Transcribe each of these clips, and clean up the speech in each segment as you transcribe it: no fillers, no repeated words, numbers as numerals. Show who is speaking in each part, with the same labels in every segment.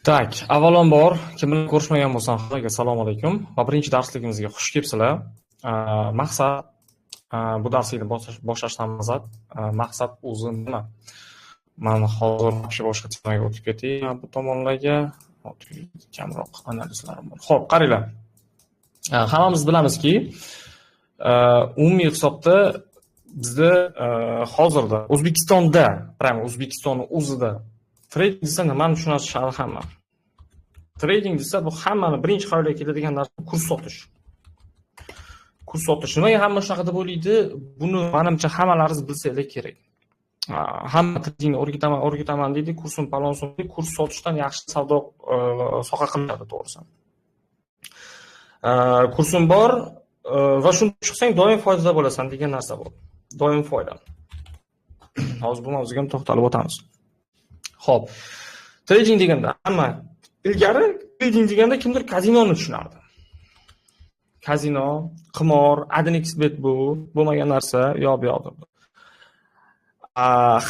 Speaker 1: Так, avvalambor, kim bilan ko'rishmagan bo'lsam, hammaga assalomu alaykum va birinchi darsligimizga xush kelibsizlar. Maqsad, bu darslikni boshlashdan maqsad o'zi nima? Man hozir вообще boshqa temaga o'tib ketay bu tomonlarga. Kamroq analizlarim bor. Xo'p, qaranglar. Hammamiz bilamizki, umumiy hisobda bizda hozirda O'zbekistonda, prямо O'zbekistonni o'zida trading desa nimani tushunadi hamma? Trading desa, bu hammani birinchi xayoliga keladigan narsa kurs sotish. Kurs sotish. Nimaga hamma shunaqa deb o'ylaydi? Buni manimcha hammalaringiz bilsanglar kerak. Hamma tradingni o'rgataman, o'rgataman deydi, kursim palonsim deydi, kurs sotishdan yaxshi savdo soha qiladi, to'g'risi. Kursim bor va shuni chiqsang, doim foydada bo'lasan degan narsa bu. Doim foyda. Hozir bu mavzuga ham to'xtalib o'tamiz. Xo'p. Trading deganda hamma ilgari trading deganda kimdir kazinoni tushunardi. Kazino, qimor, 1xBet, bu bo'lmagan narsa, u yoq bu yoq deb.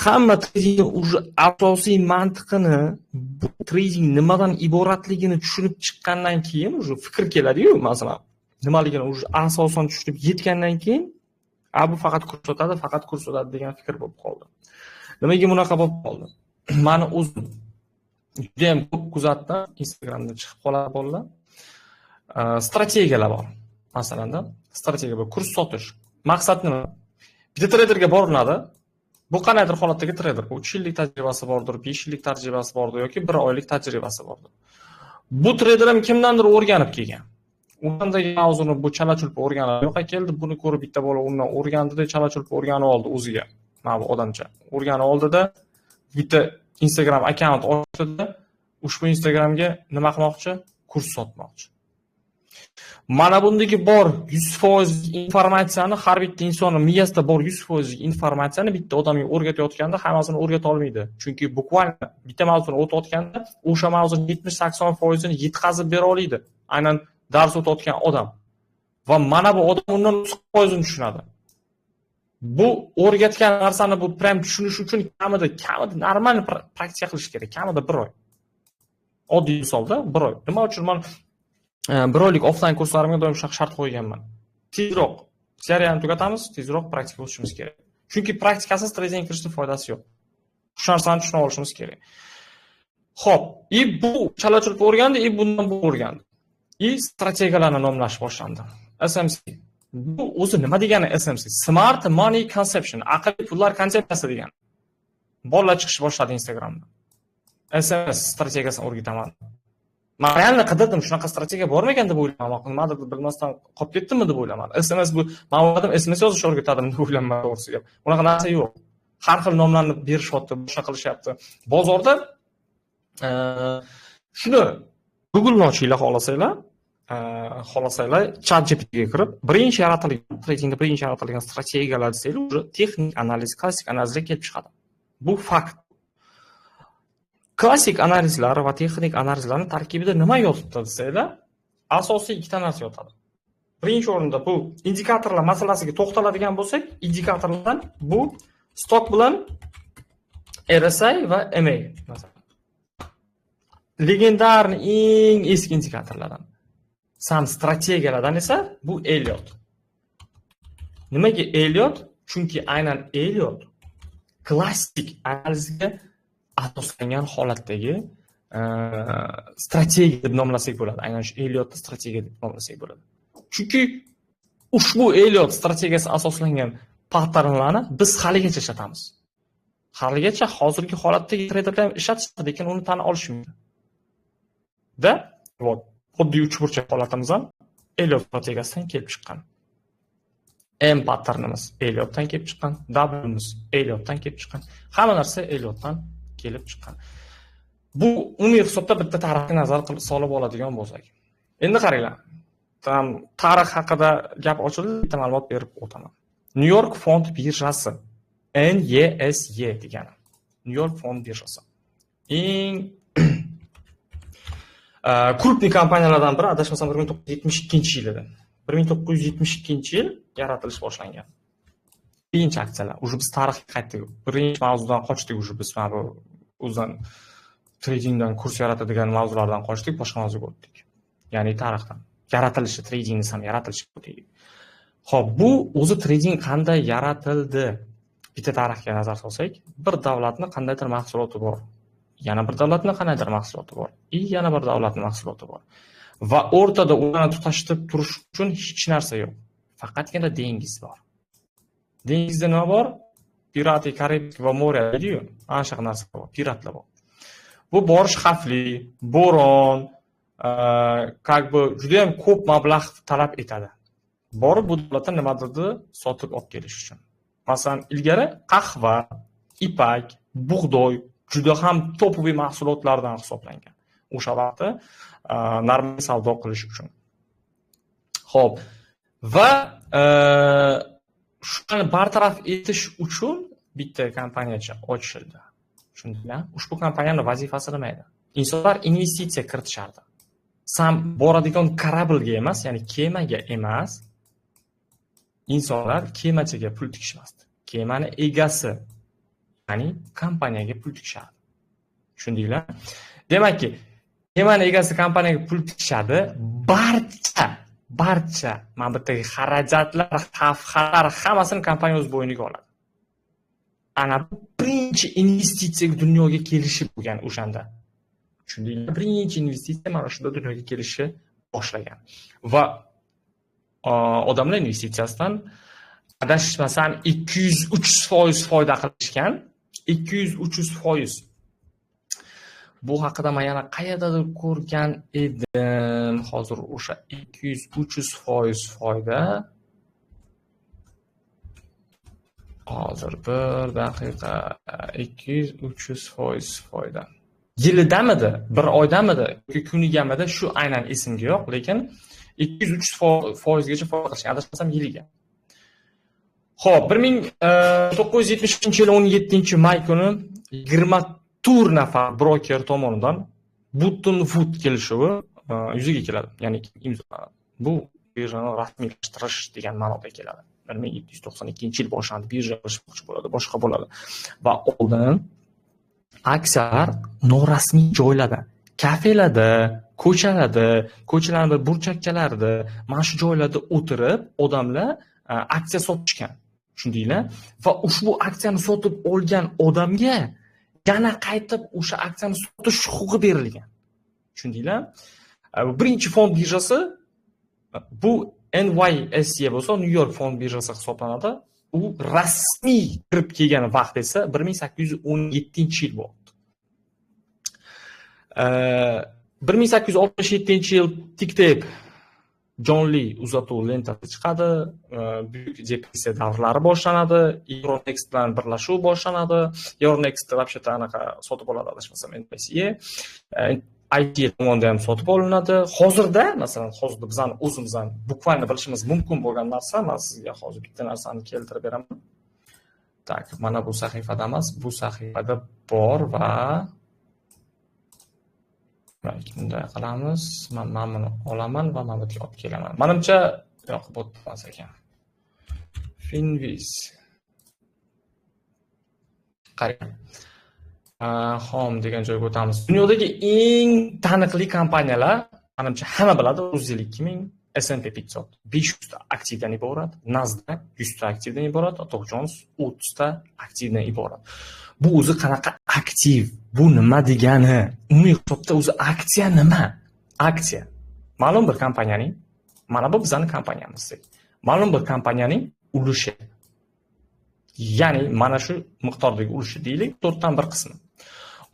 Speaker 1: Hamma tradingni уже asosiy mantiqini, bu trading nimadan iboratligini tushunib chiqqandan keyin уже fikr keladi-yu, masalan, nimaligini уже asosan tushunib yetgandan keyin, a, bu faqat kurs sotadi, faqat kurs sotadi degan fikr bo'lib qoldi. Nimaga bunaqa bo'lib qoldi? Mani o'zim judayam ko'p kuzatdim, Instagramda chiqib qoladi bolalar. Strategiyalar bor. Masalanda, strategiya bu kurs sotish. Maqsad nima? Bitta treyderga boriladi. Bu qandaydir holatdagi treyder. Bu 3 yillik tajribasi bordir, 5 yillik tajribasi bordir yoki 1 oylik tajribasi bordir. Bu treyder ham kimdandir o'rganib kelgan. O'shandagi mavzuni bu chala chulpa o'rganib yo'qqa keldi, buni ko'rib bitta bola undan o'rgandida, chala chulpa o'rganib oldi o'ziga. Mana bu odamcha. O'rganib oldida, bitta Instagram akkaunt ochdida, ushbu Instagramga nima qilmoqchi? Kurs sotmoqchi. Mana bundagi bor 100% informatsiyani, har bitta insonni miyasida bor 100% informatsiyani bitta odamga o'rgatayotganda hammasini o'rgata olmaydi. Chunki буквально bitta mavzuni o'tayotganda o'sha mavzuni 70-80%ini yetkazib bera oladi. Aynan dars o'tayotgan odam. Va mana bu odam undan 100%ini tushunadi. Bu o'rgatgan narsani bu prям tushunish uchun kamida normal praktika qilish kerak, kamida bir oy. Oddiy misolda bir oy. Nima uchun man bir oylik offlayn kurslarimga doim shunaqa shart qo'yganman? Tezroq teoriyani tugatamiz, tezroq praktikaga o'tishimiz kerak. Chunki praktikasiz tradingga kirishni foydasi yo'q. Shu narsani tushunib olishimiz kerak. Xo'p, и bu chala chulpa o'rgandi, и bundan bu o'rgandi. И strategiyalarni nomlash boshlandi. SMC. Bu o'zi nima degani SMC? Smart Money Conception, aqlli pullar konsepsiyasi degani. Bolalar chiqish boshladi Instagramda. SMS strategiyasini o'rgataman. Man реально qidirdim, shunaqa strategiya bormikan deb o'ylayman. Nimadir bilmasdan qolib ketdimmi deb o'ylaman. SMS bu, man o'yladim, SMS yozishni o'rgatadimi deb o'ylayman, to'g'risi gap. Unaqa narsa yo'q. Har xil nomlarni berishyapti, boshqa qilishyapti. Bozorda shuni Google'ni ochinglar xohlasanglar, Chat GPTga kirib, birinchi yaratilgan, tradingda birinchi yaratilgan strategiyalar desanglar, уже texnik analiz, klassik analizlar kelib chiqadi. Bu fakt. Klassik analizlar va texnik analizlarning tarkibida nima yotibdi desanglar, asosiy ikkita narsa yotadi. Birinchi o'rinda bu indikatorlar masalasiga to'xtaladigan bo'lsak, indikatorlardan bu Stoch bilan RSI va MA masalan. Легендарный, eng eski indikatorlardan. Sam strategiyalardan esa bu Elliot. Nimaga Elliot? Chunki aynan Elliot klassik analizga asoslangan holatdagi strategiya deb nomlasak bo'ladi. Aynan shu Elliotni strategiya deb nomlasak bo'ladi. Chunki ushbu Elliot strategiyasi asoslangan patternlarni biz haligacha ishlatamiz. Haligacha hozirgi holatdagi treyderlar ham ishlatishadi, lekin uni tan olishmaydi. Да, вот, xuddi uchburchak holatimiz ham Elliot strategiyasidan kelib chiqqan. M patternimiz Elliotdan kelib chiqqan, W'miz Elliotdan kelib chiqqan. Hamma narsa Elliotdan kelib chiqqan. Bu umumiy hisobda bitta tarixga nazar qilib solib oladigan bo'lsak. Endi qaranglar. Там tarix haqida gap ochildi, bitta ma'lumot berib o'taman. Nyu York fond birjasi, NYSE degani. Nyu York fond birjasi. Eng крупный kompaniyalardan biri, adashmasam, 1972-yilida. 1972-yil yaratilish boshlangan. Birinchi aksiyalar. Уже biz tarixga qaytdik. Birinchi mavzudan qochdik уже biz, mana bu o'zidan Tradingdan kurs yaratadigan mavzulardan qochdik, boshqa mavzuga o'tdik. Ya'ni tarixdan. Yaratilishi, tradingni ham yaratilishi o'tdik. Xo'p, bu o'zi trading qanday yaratildi? Bitta tarixga nazar solsak, bir davlatni qandaydir mahsuloti bor. Yana bir davlatni qandaydir mahsuloti bor. И yana bir davlatning mahsuloti bor. Va o'rtada ularni tutashtirib turish uchun hech narsa yo'q. Faqatgina dengiz bor. Dengizda nima bor? Pirati Karibik va море deydi-yu, ana shunaqa narsa bor, piratlar bor. Bu borish xavfli, bo'ron, как бы juda ham ko'p mablag' talab etadi. Borib bu davlatdan nimadirni sotib olib kelish uchun. Masalan, ilgari qahva, ipak, bug'doy juda ham топовый mahsulotlardan hisoblangan. O'sha vaqtda normal savdo qilish uchun. Xo'p, va shuni bartaraf etish uchun bitta kompaniyacha ochildi. Tushundinglar? Ushbu kompaniyaning vazifasi nima edi? Insonlar investitsiya kiritishardi. Sam boradigan корабль ga emas, ya'ni kemaga emas, insonlar kemachaga pul tikishmasdi. Kemani egasi, ya'ni kompaniyaga pul tikishardi. Tushundinglar? Demakki, kemani egasi kompaniyaga pul tikishadi, barcha mana bu yerdagi xarajatlar, xavf, xatar hammasini kompaniya o'z bo'yniga oladi. Ana bu birinchi investitsiya dunyoga kelishi bo'lgan o'shanda. Tushundinglar? Birinchi investitsiya mana shunda dunyoga kelishi boshlagan. Va odamlar investitsiyasidan adashmasam 200-300% foyda qilishgan. 200-300%. Bu haqida men yana qayerdadir ko'rgan edim. Hozir o'sha 200-300% foyda. Hozir bir daqiqa, 200-300% foyda. Yilidamidi, bir oydamidi yoki kunigamidi, shu aynan esimga yo'q, lekin 200-300%gacha foyda qilishgan, adashmasam yiliga. Xo'p, 1970-yil 17 may kuni 24 nafar broker tomonidan Button Wood kelishuvi yuzaga keladi, ya'ni imzolanadi. Bu birjani rasmiylashtirish degan ma'noda keladi. 1792-yil boshlandi, birja qilishmoqchi bo'ladi, boshqa bo'ladi. Va oldin aksiyalar norasmiy joylarda, kafelarda, ko'chalarda, ko'chalarning bir burchakchalarida, mana shu joylarda o'tirib odamlar aksiya sotishgan. Tushundinglar? Va ushbu aksiyani sotib olgan odamga yana qaytib o'sha aksiyani sotish huquqi berilgan. Tushundinglar? Birinchi fond birjasi bu NYSE bo'lsa, New York fond birjasi hisoblanadi. U rasmiy kirib kelgan vaqt esa 1817-yil bo'ldi. 1867-yil TikTok jonli uzatuv lentasi chiqadi, buyuk depressiya davrlari boshlanadi, Euronext bilan birlashuv boshlanadi. Euronext вообще-то anaqa sotib oladi, adashmasam, NYSE. IT tomonidan ham sotib olinadi. Hozirda, masalan, hozirda bizani o'zimiz ham буквально bilishimiz mumkin bo'lgan narsa, man sizga hozir bitta narsani keltirib beraman. Так, mana bu sahifada emas, bu sahifada bor va bunday qilamiz. Man mana buni olaman va mana bu yerga olib kelaman. Manimcha, yo'q, bu emas ekan. Finviz. Qarang. Home degan joyga o'tamiz. Dunyodagi eng taniqli kompaniyalar, manimcha hamma biladi, Russell 2000, S&P 500 500 ta aktivdan iborat, Nasdaq 100 ta aktivdan iborat, Dow Jones 30 ta aktivdan iborat. Bu o'zi qanaqa aktiv? Bu nima degani? Umumiy hisobda o'zi aksiya nima? Aksiya ma'lum bir kompaniyaning, mana bu bizning kompaniyamiz. Ma'lum bir kompaniyaning ulushi. Ya'ni mana shu miqdordagi ulushi deylik, to'rtdan bir qismi.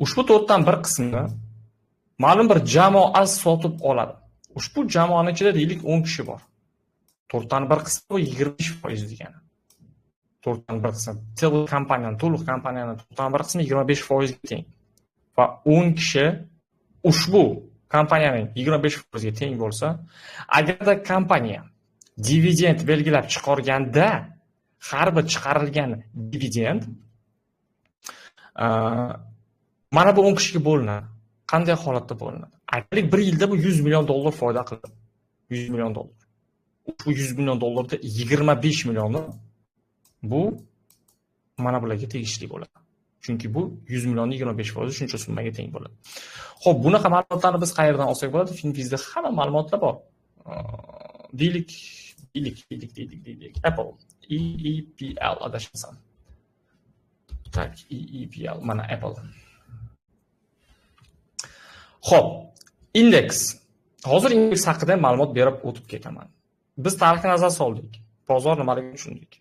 Speaker 1: Ushbu to'rtdan bir qismini ma'lum bir jamoa sotib oladi. Ushbu jamoani ichida deylik 10 kishi bor. To'rtdan bir qismi bu 25% degani. To'rtdan bir qismi to'liq kompaniyani, to'liq kompaniyani to'rtdan bir qismi 25%ga teng. Va 10 kishi ushbu kompaniyaning 25%ga teng bo'lsa, agarda kompaniya dividend belgilab chiqarganda, har bir chiqarilgan dividend mana bu 10 kishiga bo'linadi. Qanday holatda bo'linadi? Aytaylik, bir yilda bu 100 million dollar foyda qildi. 100 million dollar. Ushbu 100 million dollarda 25 millioni bu mana bularga tegishli bo'ladi. Tushundinglar? Chunki bu 100 millionni 25% shuncha summaga teng bo'ladi. Xo'p, bunaqa ma'lumotlarni biz qayerdan olsak bo'ladi? Finvizda hamma ma'lumotlar bor. Deylik, Apple, EEPL adashmasam. Tak, EEPL, mana Apple. Xo'p, indeks. Hozir indeks haqida ma'lumot berib o'tib ketaman. Biz tarixga nazar soldik. Bozor nimaligini tushundik.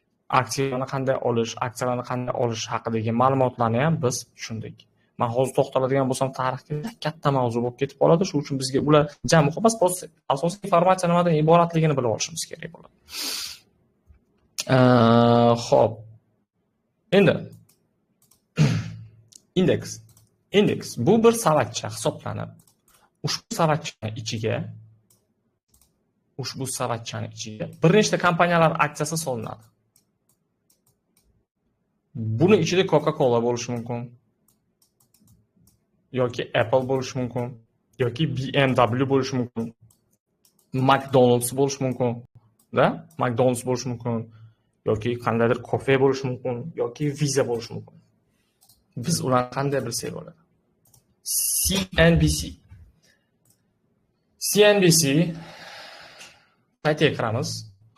Speaker 1: Aksiyalarni qanday olish, aksiyalarni qanday olish haqidagi ma'lumotlarni ham biz tushundik. Men hozir to'xtaladigan bo'lsam tarixga katta mavzu bo'lib ketib qoladi. Shuning uchun bizga ular jam muhim emas, asosiy informatsiya nimadan iboratligini bilib olishimiz kerak bo'ladi. Xo'p. Endi indeks. Indeks bu bir savatcha hisoblanib, ushbu savatchani ichiga bir nechta kompaniyalar aksiyasi solinadi. Buni ichida Coca-Cola bo'lishi mumkin, yoki Apple bo'lishi mumkin, yoki BMW bo'lishi mumkin, McDonald's bo'lishi mumkin, da? McDonald's bo'lishi mumkin, yoki qandaydir kofe bo'lishi mumkin, yoki Visa bo'lishi mumkin. Biz ularni qanday bilsak bo'ladi? CNBC. CNBC saytiga kiramiz.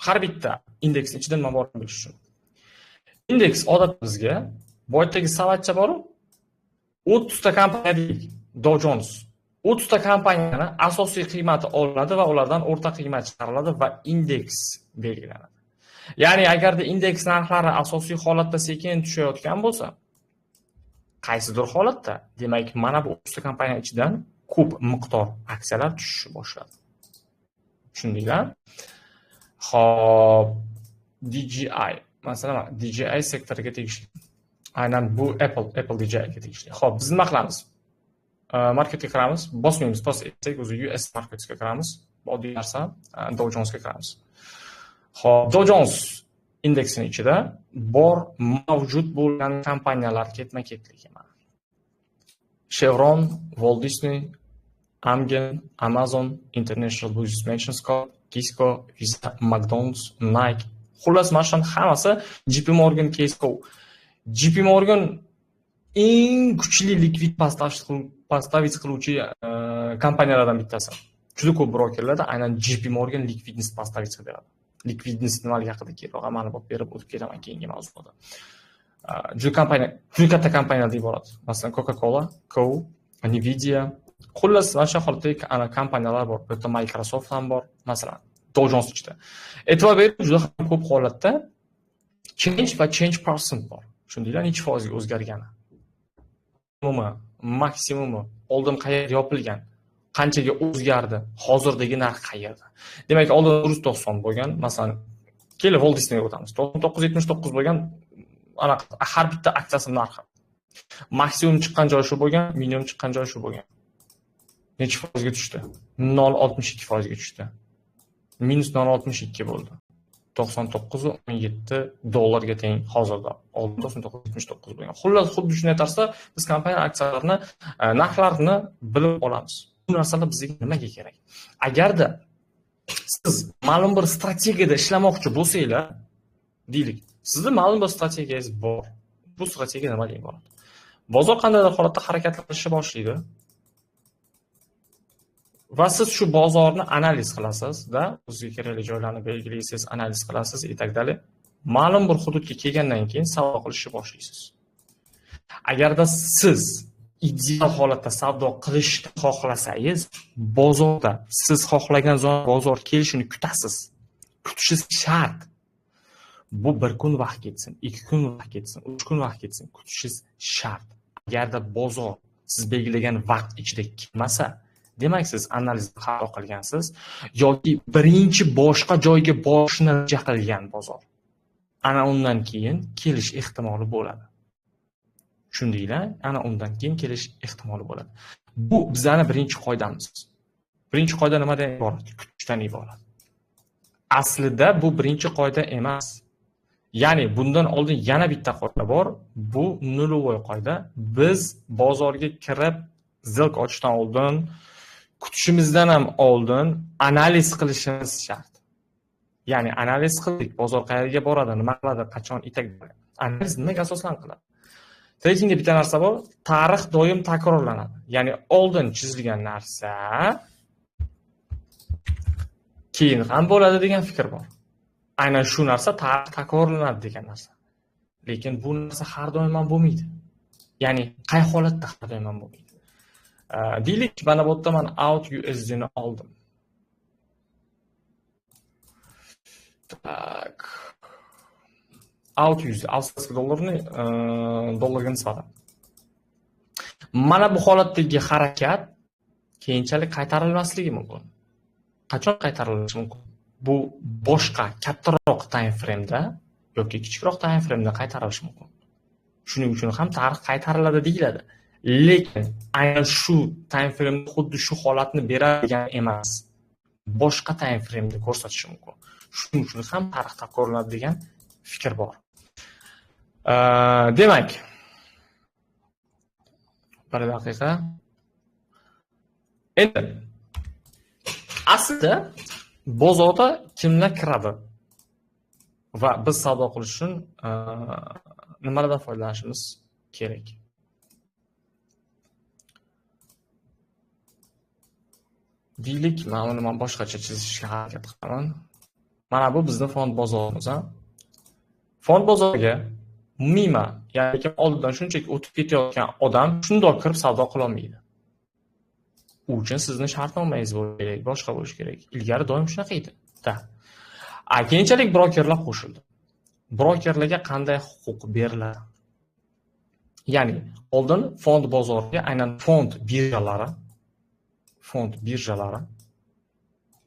Speaker 1: Har bitta indeksning ichida nima borligini bilish uchun. Indeks odatda bizga boyatdagi savatcha bor-u, 30 ta kompaniya deylik, Dow Jones. 30 ta kompaniyani asosiy qiymati olinadi va ulardan o'rta qiymat chiqariladi va indeks belgilanadi. Ya'ni agarda indeks narxlari asosiy holatda sekin tushayotgan bo'lsa, qaysidir holatda, demak, mana bu 30 ta kompaniya ichidan ko'p miqdor aksiyalar tushishni boshladi. Tushundinglar? Xo'p, DJI, masalan, DJI sektoriga tegishli. Aynan bu Apple DJI ga tegishli. Xo'p, biz nima qilamiz? Marketga kiramiz, bosmaymiz, tost etsak, o'zi US marketga kiramiz. Bu oddiy narsa, Dow Jonesga kiramiz. Xo'p, Dow Jones indeksini ichida bor mavjud bo'lgan kompaniyalar ketma-ketligi mana. Chevron, Walt Disney, Amgen, Amazon, International Business Machines Corp, Cisco, Visa, McDonald's, Nike. Xullas, mana shularning hammasi JP Morgan Chase Co. JP Morgan eng kuchli likvid поставить qiluvchi kompaniyalardan bittasi. Juda ko'p brokerlarda aynan JP Morgan likvidnost поставить qilib beradi. Likvidnost nimaligi haqida keyinroq ma'lumot berib o'tib ketaman keyingi mavzuda. Juda kompaniya, juda katta kompaniyalardan iborat. Masalan, Coca-Cola, Co, Nvidia, xullas mana shu holatdagi ana kompaniyalar bor. Bu yerda Microsoft ham bor, masalan, Dow Jones ichida. E'tibor bering, juda ham ko'p holatda change va change percent bor. Tushundinglar, necha foizga o'zgargani. Minimumi, maksimumi, oldin qayerda yopilgan, qanchaga o'zgardi, hozirdagi narx qayerda. Demak, oldin 190 bo'lgan, masalan, kelib Walt Disneyga o'tamiz. 99.79 bo'lgan, ana har bitta aksiyasi narxi. Maksimum chiqqan joyi shu bo'lgan, minimum chiqqan joyi shu bo'lgan. Necha foizga tushdi? 0.62 foizga tushdi. Minus 0.62 bo'ldi. 99.17 dollarga teng hozirda. Oldin 99.79 bo'lgan. Xullas, xuddi shunday tarzda biz kompaniya aksiyalarini narxlarini bilib olamiz. Bu narsalar bizga nimaga kerak? Agarda siz ma'lum bir strategiyada ishlamoqchi bo'lsanglar, deylik, sizni ma'lum bir strategiyangiz bor. Bu strategiya nimadan iborat? Bozor qandaydir holatda harakatlanishni boshlaydi. Va siz shu bozorni analiz qilasiz-da, o'zizga kerakli joylarni belgilaysiz, analiz qilasiz и так далее. Ma'lum bir hududga kelgandan keyin savdo qilishni boshlaysiz. Agarda siz ideal holatda savdo qilishni xohlasangiz, bozorda siz xohlagan bozor kelishini kutasiz. Kutishingiz shart. Bu bir kun vaqt ketsin, 2 kun vaqt ketsin, 3 kun vaqt ketsin, kutishingiz shart. Agarda bozor siz belgilagan vaqt ichida kelmasa, demak siz analizni xato qilgansiz yoki birinchi boshqa joyga borishni reja qilgan bozor. Ana undan keyin kelish ehtimoli bo'ladi. Tushundinglar? Ana undan keyin kelish ehtimoli bo'ladi. Bu bizning birinchi qoidamiz. Birinchi qoida nimadan iborat? Kutishdan iborat. Aslida bu birinchi qoida emas. Ya'ni bundan oldin yana bitta qoida bor. Bu nulvoy qoida. Biz bozorga kirib сделка ochishdan oldin, kutishimizdan ham oldin analiz qilishimiz shart. Ya'ni analiz qildik, bozor qayerga boradi, nima qiladi, qachon и так далее. Analiz nimaga asoslanib qiladi? Tradingda bitta narsa bor, tarix doim takrorlanadi. Ya'ni oldin chizilgan narsa keyin ham bo'ladi degan fikr bor. Aynan shu narsa tarix takrorlanadi degan narsa. Lekin bu narsa har doim ham bo'lmaydi. Ya'ni qay holatda har doim ham bo'lmaydi? Deylik, mana bu yerda men out USD ni oldim. Tak. Out USD, avstraliya dollarini dollarga nisbatan. Mana bu holatdagi harakat keyinchalik qaytarilmasligi mumkin. Qachon qaytarilishi mumkin? Bu boshqa kattaroq time frame'da yoki kichikroq time frame'da qaytarilishi mumkin. Shuning uchun ham tarix qaytariladi deyiladi. Lekin aynan shu time frame'da xuddi shu holatni beradigan emas. Boshqa time frame'da ko'rsatishi mumkin. Shuning uchun ham tarix takrorlanadi degan fikr bor. Demak, bir daqiqa. Endi aslida bozorda kimlar kiradi va biz savdo qilish uchun nimalardan foydalanishimiz kerak? Deylik, men uni boshqacha chizishga harakat qilaman. Mana bu bizning fond bozorimiz, ha? Fond bozoriga mima, ya'ni oldindan shunchaki o'tib ketayotgan odam shundoq kirib savdo qila olmaydi. U uchun sizni shartnomangiz bo'lishi kerak, boshqa bo'lishi kerak. Ilgari doim shunaqa edi. Da. Keyinchalik brokerlar qo'shildi. Brokerlarga qanday huquq beriladi? Ya'ni oldin fond bozoriga aynan fond birjalari,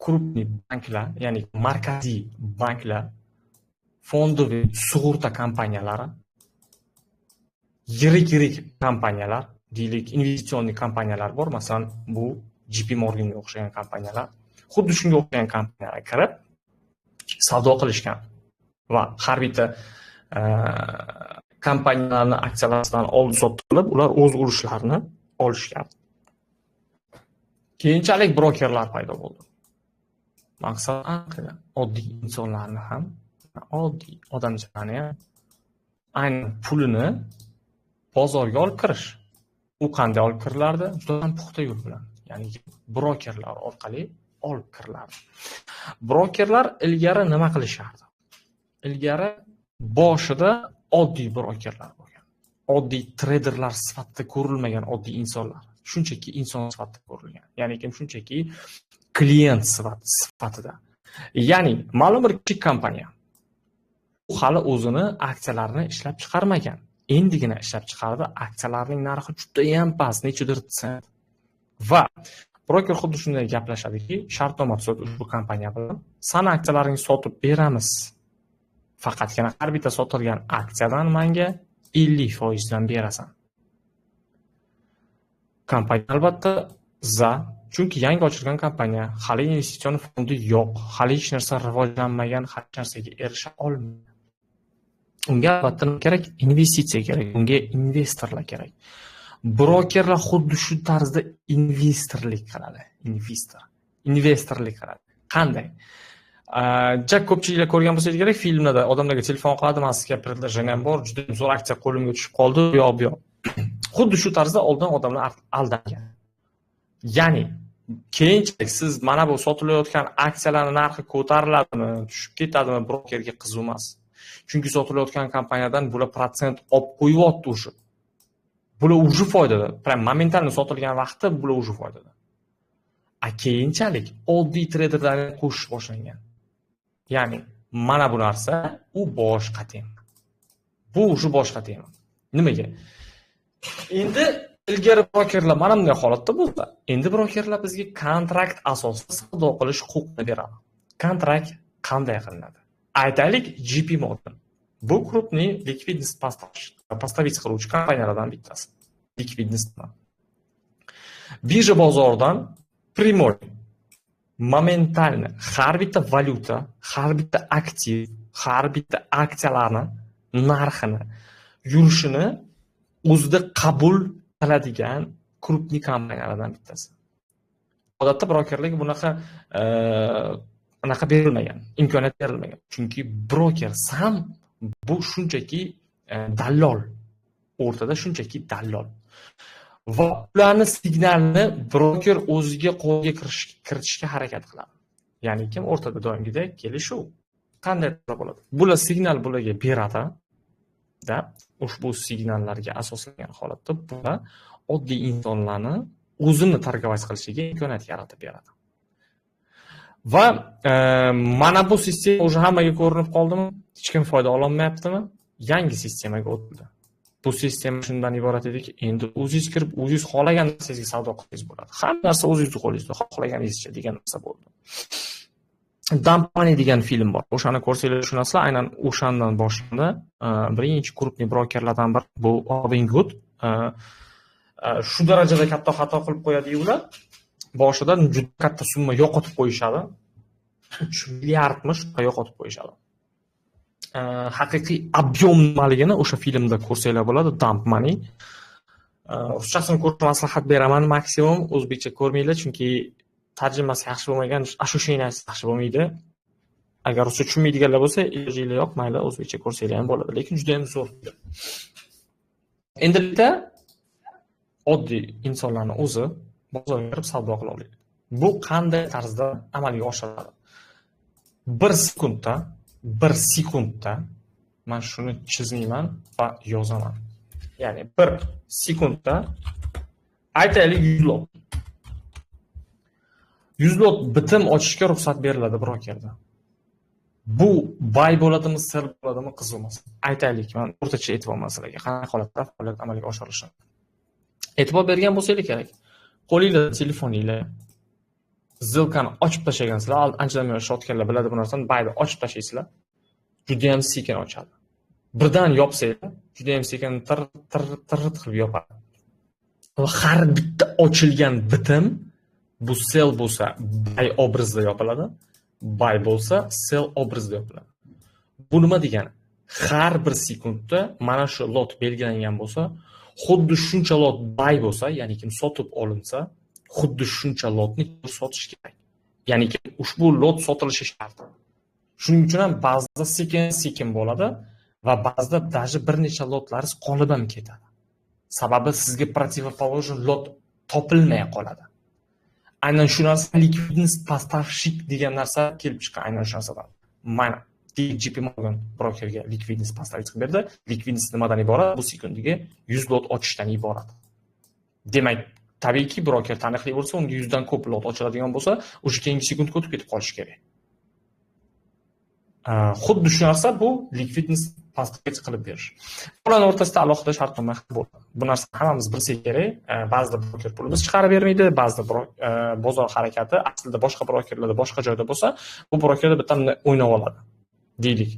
Speaker 1: krupniy banklar, ya'ni markaziy banklar, fondoviy sug'urta kompaniyalari, yirik-yirik kompaniyalar, deylik, investitsion kompaniyalar bor, masalan, bu JP Morganga o'xshagan kompaniyalar, xuddi shunga o'xshagan kompaniyalar kirib savdo qilishgan va har bitta kompaniyalarning aksiyalaridan oldi-sotdi qilib, ular o'z ulushlarini olishgan. Keyinchalik brokerlar paydo bo'ldi. Maqsad aniq, oddiy insonlarni ham, oddiy odamlarni ham aynan pulini bozorga olib kirish. U qanday olib kirilardi? Juda ham puxta yo'l bilan, ya'ni brokerlar orqali olib kirilardi. Brokerlar ilgari nima qilishardi? Ilgari boshida oddiy brokerlar bo'lgan. Oddiy treyderlar sifatida ko'rilmagan oddiy insonlar. Shunchaki inson sifatida ko'rilgan. Ya'ni kim shunchaki klient sifatida. Ya'ni ma'lum bir kichik kompaniya u hali o'zini aksiyalarini ishlab chiqarmagan. Endigina ishlab chiqardi. Aksiyalarning narxi juda ham past, nechadir sent. Va broker xuddi shunday gaplashadiki, shartnoma tuzadi ushbu kompaniya bilan. San aksiyalaringni sotib beramiz. Faqatgina har bitta sotilgan aksiyadan menga 50% dan berasan. Kompaniya albatta za, chunki yangi ochilgan kompaniya, hali investitsion fondi yo'q, hali hech narsa rivojlanmagan, hech narsaga erisha olmagan. Unga albatta nima kerak? Investitsiya kerak, unga investorlar kerak. Brokerlar xuddi shu tarzda investorlik qiladi. Investorlik qiladi. Qanday? Ja ko'pchiliklar ko'rgan bo'lsangiz kerak, filmlarda odamlarga telefon qiladi, men sizga предложением bor, juda zo'r aksiya qo'limga tushib qoldi, bu yoq bu yoq. Xuddi shu tarzda oldin odamlar aldangan. Ya'ni keyinchalik siz mana bu sotilayotgan aksiyalarning narxi ko'tariladimi, tushib ketadimi, brokerga qiziq emas. Chunki sotilayotgan kompaniyadan bular protsent olib qo'yyapti o'sha. Bular уже foydada. Prям momentalni sotilgan vaqtda bular уже foydada. A keyinchalik oddiy treyderlarni qo'shish boshlangan. Ya'ni mana bu narsa u boshqa tema. Bu уже boshqa tema. Nimaga? Endi ilgari brokerlar mana bunday holatda bo'lsa, endi brokerlar bizga kontrakt asosida savdo qilish huquqini beradi. Kontrakt qanday qilinadi? Aytaylik, JP Morgan. Bu крупный ликвидность поставить qiluvchi kompaniyalardan bittasi. Likvidnost. Birja bozoridan primoy momentalni har bitta valyuta, har bitta aktiv, har bitta aksiyalarni narxini, yurishini o'zida qabul qiladigan krupniy kompaniyalardan bittasi. Odatda brokerlarga bunaqa anaqa berilmagan, imkoniyat berilmagan. Chunki broker sam bu shunchaki dallol. O'rtada shunchaki dallol. Va ularni signalini broker o'ziga qo'lga kiritishga harakat qiladi. Ya'ni kim o'rtada doimgidek kelishuv qanday bo'ladi? Bular signal bularga beradi, da ushbu signallarga asoslangan holatda bular oddiy insonlarni o'zini targovать qilishiga imkoniyat yaratib beradi. Va mana bu sistema уже hammaga ko'rinib qoldimi? Hech kim foyda ololmayaptimi? Yangi sistemaga o'tildi. Bu sistema shundan iborat ediki, endi o'zingiz kirib, o'zingiz xohlagan narsangizga savdo qilsangiz bo'ladi. Hamma narsa o'zingizni qo'lingizda, xohlaganingizcha degan narsa bo'ldi. Dump Money degan film bor. O'shani ko'rsanglar tushunasizlar, aynan o'shandan boshlandi. Birinchi крупный brokerlardan biri bu Robinhood. Shu darajada katta xato qilib qo'yadi ular. Boshidan juda katta summa yo'qotib qo'yishadi. 3 milliardmi shunaqa yo'qotib qo'yishadi. Haqiqiy объем nimaligini o'sha filmda ko'rsanglar bo'ladi, Dump Money. Ruschasini ko'rishni maslahat beraman maksimum, o'zbekcha ko'rmanglar, chunki tarjimasi yaxshi bo'lmagan, ощущенияsi yaxshi bo'lmaydi. Agar ruscha tushunmaydiganlar bo'lsa, ilojinglar yo'q, mayli o'zbekcha ko'rsanglar ham bo'ladi, lekin juda ham zo'r. Endilikda oddiy insonlarning o'zi bozorga kirib savdo qila oladi. Bu qanday tarzda amalga oshiriladi? 1 sekundda men shuni chizmayman va yozaman. Ya'ni 1 sekundda aytaylik 100 lot. 100 lot bitim ochishga ruxsat beriladi brokerda. Bu buy bo'ladimi, sell bo'ladimi, qiziq emas. Aytaylik, men o'rtacha aytyapman sizlarga qanday holatda faoliyat amalga oshirilishini. E'tibor bergan bo'lsangiz kerak. Qo'lingizda telefoninglar zilkani ochib tashlagansizlar, anchadan beri ishlayotganlar biladi bu narsani, buyni ochib tashlaysizlar, juda ham sekin ochadi. Birdan yopsanglar, juda ham sekin tir tir tir qilib yopadi. Va har bitta ochilgan bitim bu sell bo'lsa buy obrazida yopiladi, buy bo'lsa sell obrazida yopiladi. Bu nima degani? Har bir sekundda mana shu lot belgilangan bo'lsa, xuddi shuncha lot buy bo'lsa, ya'ni kim sotib olinsa, xuddi shuncha lotni sotish kerak. Ya'ni ushbu lot sotilishi shart. Shuning uchun ham ba'zida sekin-sekin bo'ladi va ba'zida даже bir necha lotlaringiz qolib ham ketadi. Sababi sizga противоположный lot topilmay qoladi. Aynan shu narsa ликвидность поставщик degan narsa kelib chiqqan aynan shu narsadan. Mana JP Morgan brokerga ликвидность поставить qilib berdi. Ликвидность nimadan iborat? Bu sekundiga 100 lot ochishdan iborat. Demak, tabiiyki broker taniqli bo'lsa, unga 100 dan ko'p lot ochiladigan bo'lsa, o'sha keyingi sekundga o'tib ketib qolishi kerak. Xuddi shu narsa bu ликвидность поставить qilib berish. Ularning o'rtasida alohida shartnoma bo'ladi. Bu narsani hammamiz bilsak kerak. Ba'zida broker pulimiz chiqarib bermaydi, ba'zida bozor harakati aslida boshqa brokerlarda boshqa joyda bo'lsa, bu brokerda bitta o'ynab oladi. Deylik.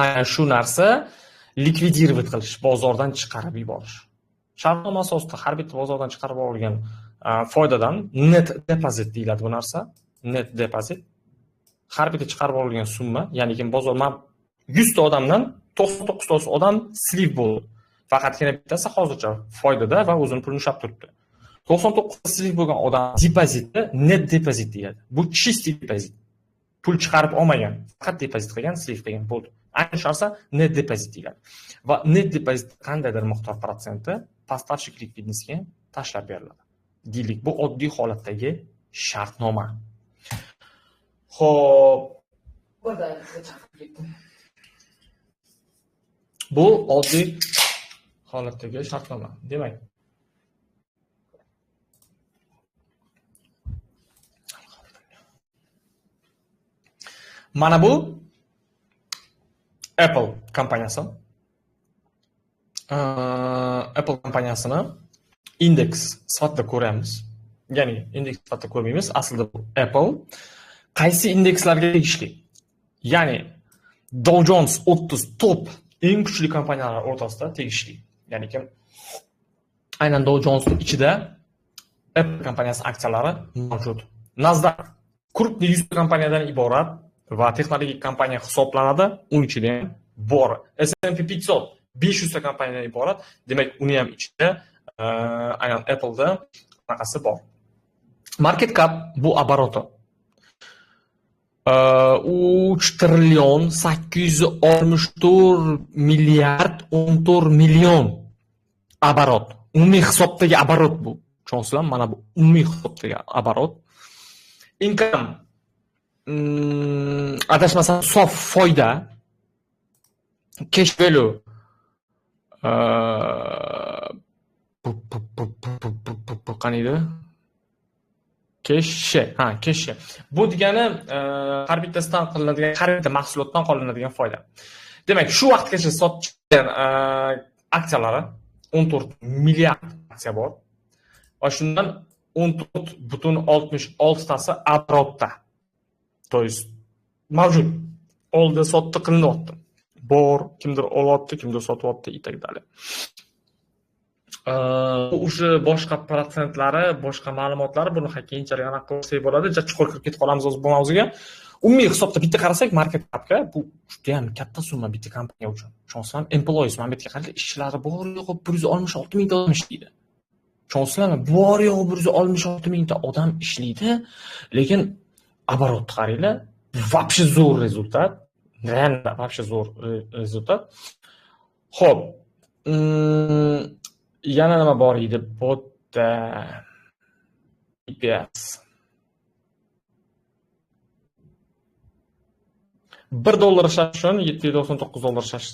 Speaker 1: Aynan shu narsa likvidirovat qilish, bozordan chiqarib yuborish. Shartnoma asosida har bitta bozordan chiqarib olgan foydadan net depozit deyiladi bu narsa. Net depozit. Har bitta chiqarib olingan summa, ya'ni kim bozor men 100 ta odamdan 99 tasi odam slив bo'ldi. Faqatgina bittasi hozircha foydada va o'zini pulini ushlab turibdi. 99 ta slив bo'lgan odam depoziti net depozit deyiladi. Bu чистый depozit. Pul chiqarib olmagan, faqat depozit qilgan, slив qilgan bo'ldi. Aynan shu narsa net depozit deyiladi. Va net depozit qandaydir miqdor protsenti поставщик likvidностьga tashlab beriladi. Deylik, bu oddiy holatdagi shartnoma. Xo'p, bu oddiy holatdagi shartnoma. Demak, mana bu Apple kompaniyasi. Apple kompaniyasini indeks sifatida ko'ramiz. Ya'ni indeks sifatida ko'rmaymiz. Aslida bu Apple qaysi indekslarga tegishli? Ya'ni Dow Jones 30 top eng kuchli kompaniyalar o'rtasida tegishli. Ya'ni kim aynan Dow Jonesning ichida Apple kompaniyasi aksiyalari mavjud. Nasdaq крупный 100 kompaniyadan iborat va texnologik kompaniya hisoblanadi. Uning ichida ham bor. S&P 500 500 ta kompaniyadan iborat. Demak, uni ham ichida aynan Apple'da anaqasi bor. Market cap bu обороты. 3 trillion 864 milliard 14 million. Оборот. Umumiy hisobdagi оборот bu. Tushunasizlarmi? Mana bu umumiy hisobdagi оборот. Income, adashmasam, sof foyda. Cash value, bu qani edi? Cash, ha, cash. Bu degani har bittasidan qilinadigan, har bitta mahsulotdan qolinadigan foyda. Demak, shu vaqtgacha sotgan aksiyalari 14 milliard aksiya bor. Va shundan 14,66 tasi оборот da. То есть mavjud. Oldi, sotdi qilinyapti. Bor, kimdir olyapti, kimdir sotyapti и так далее. Уже boshqa protsentlari, boshqa ma'lumotlari, buni keyinchalik anaqa qilsak bo'ladi. Ja chuqur kirib ketib qolamiz hozir bu mavzuga. Umumiy hisobda bitta qarasak, market capga bu juda ham katta summa bitta kompaniya uchun. Tushunasizlarmi? Employees, mana bu yerga qaranglar, ishchilari bor yo'g'i 166 mingta odam ishlaydi. Tushunasizlarmi? Bor yo'g'i 166 mingta odam ishlaydi, lekin оборот ni qaranglar, вообще zo'r результат. Реально вообще zo'r результат. Xo'p, yana nima bor edi? Bu yerda EPS. $1 ishlash uchun $799 ishlash,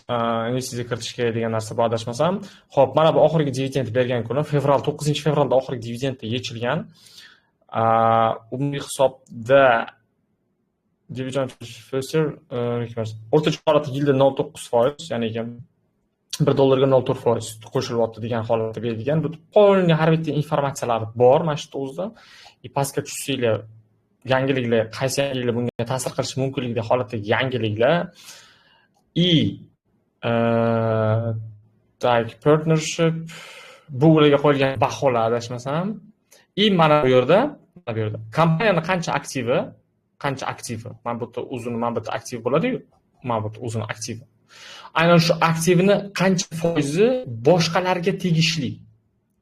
Speaker 1: investitsiya kiritish kerak degan narsa bu, adashmasam. Xo'p, mana bu oxirgi dividend bergan kuni, fevral, 9-fevralda oxirgi dividend yechilgan. Umumiy hisobda dividend future o'rtacha holatda yilda 0.9%, ya'ni $1 0.4% qo'shilyapti degan holatda berilgan. Bu полный har bitta informatsiyalar bor mana shu o'zida. И pastga tushsanglar, yangiliklar, qaysi yangiliklar bunga ta'sir qilishi mumkinligida holatdagi yangiliklar и так, partnership, bu ularga qo'yilgan baholar, adashmasam. И mana bu yerda kompaniyani qancha aktivi, mana bu yerda o'zini, mana bu yerda aktiv bo'ladi-yu, mana bu yerda o'zini aktivi. Aynan shu aktivini qancha foizi boshqalarga tegishli.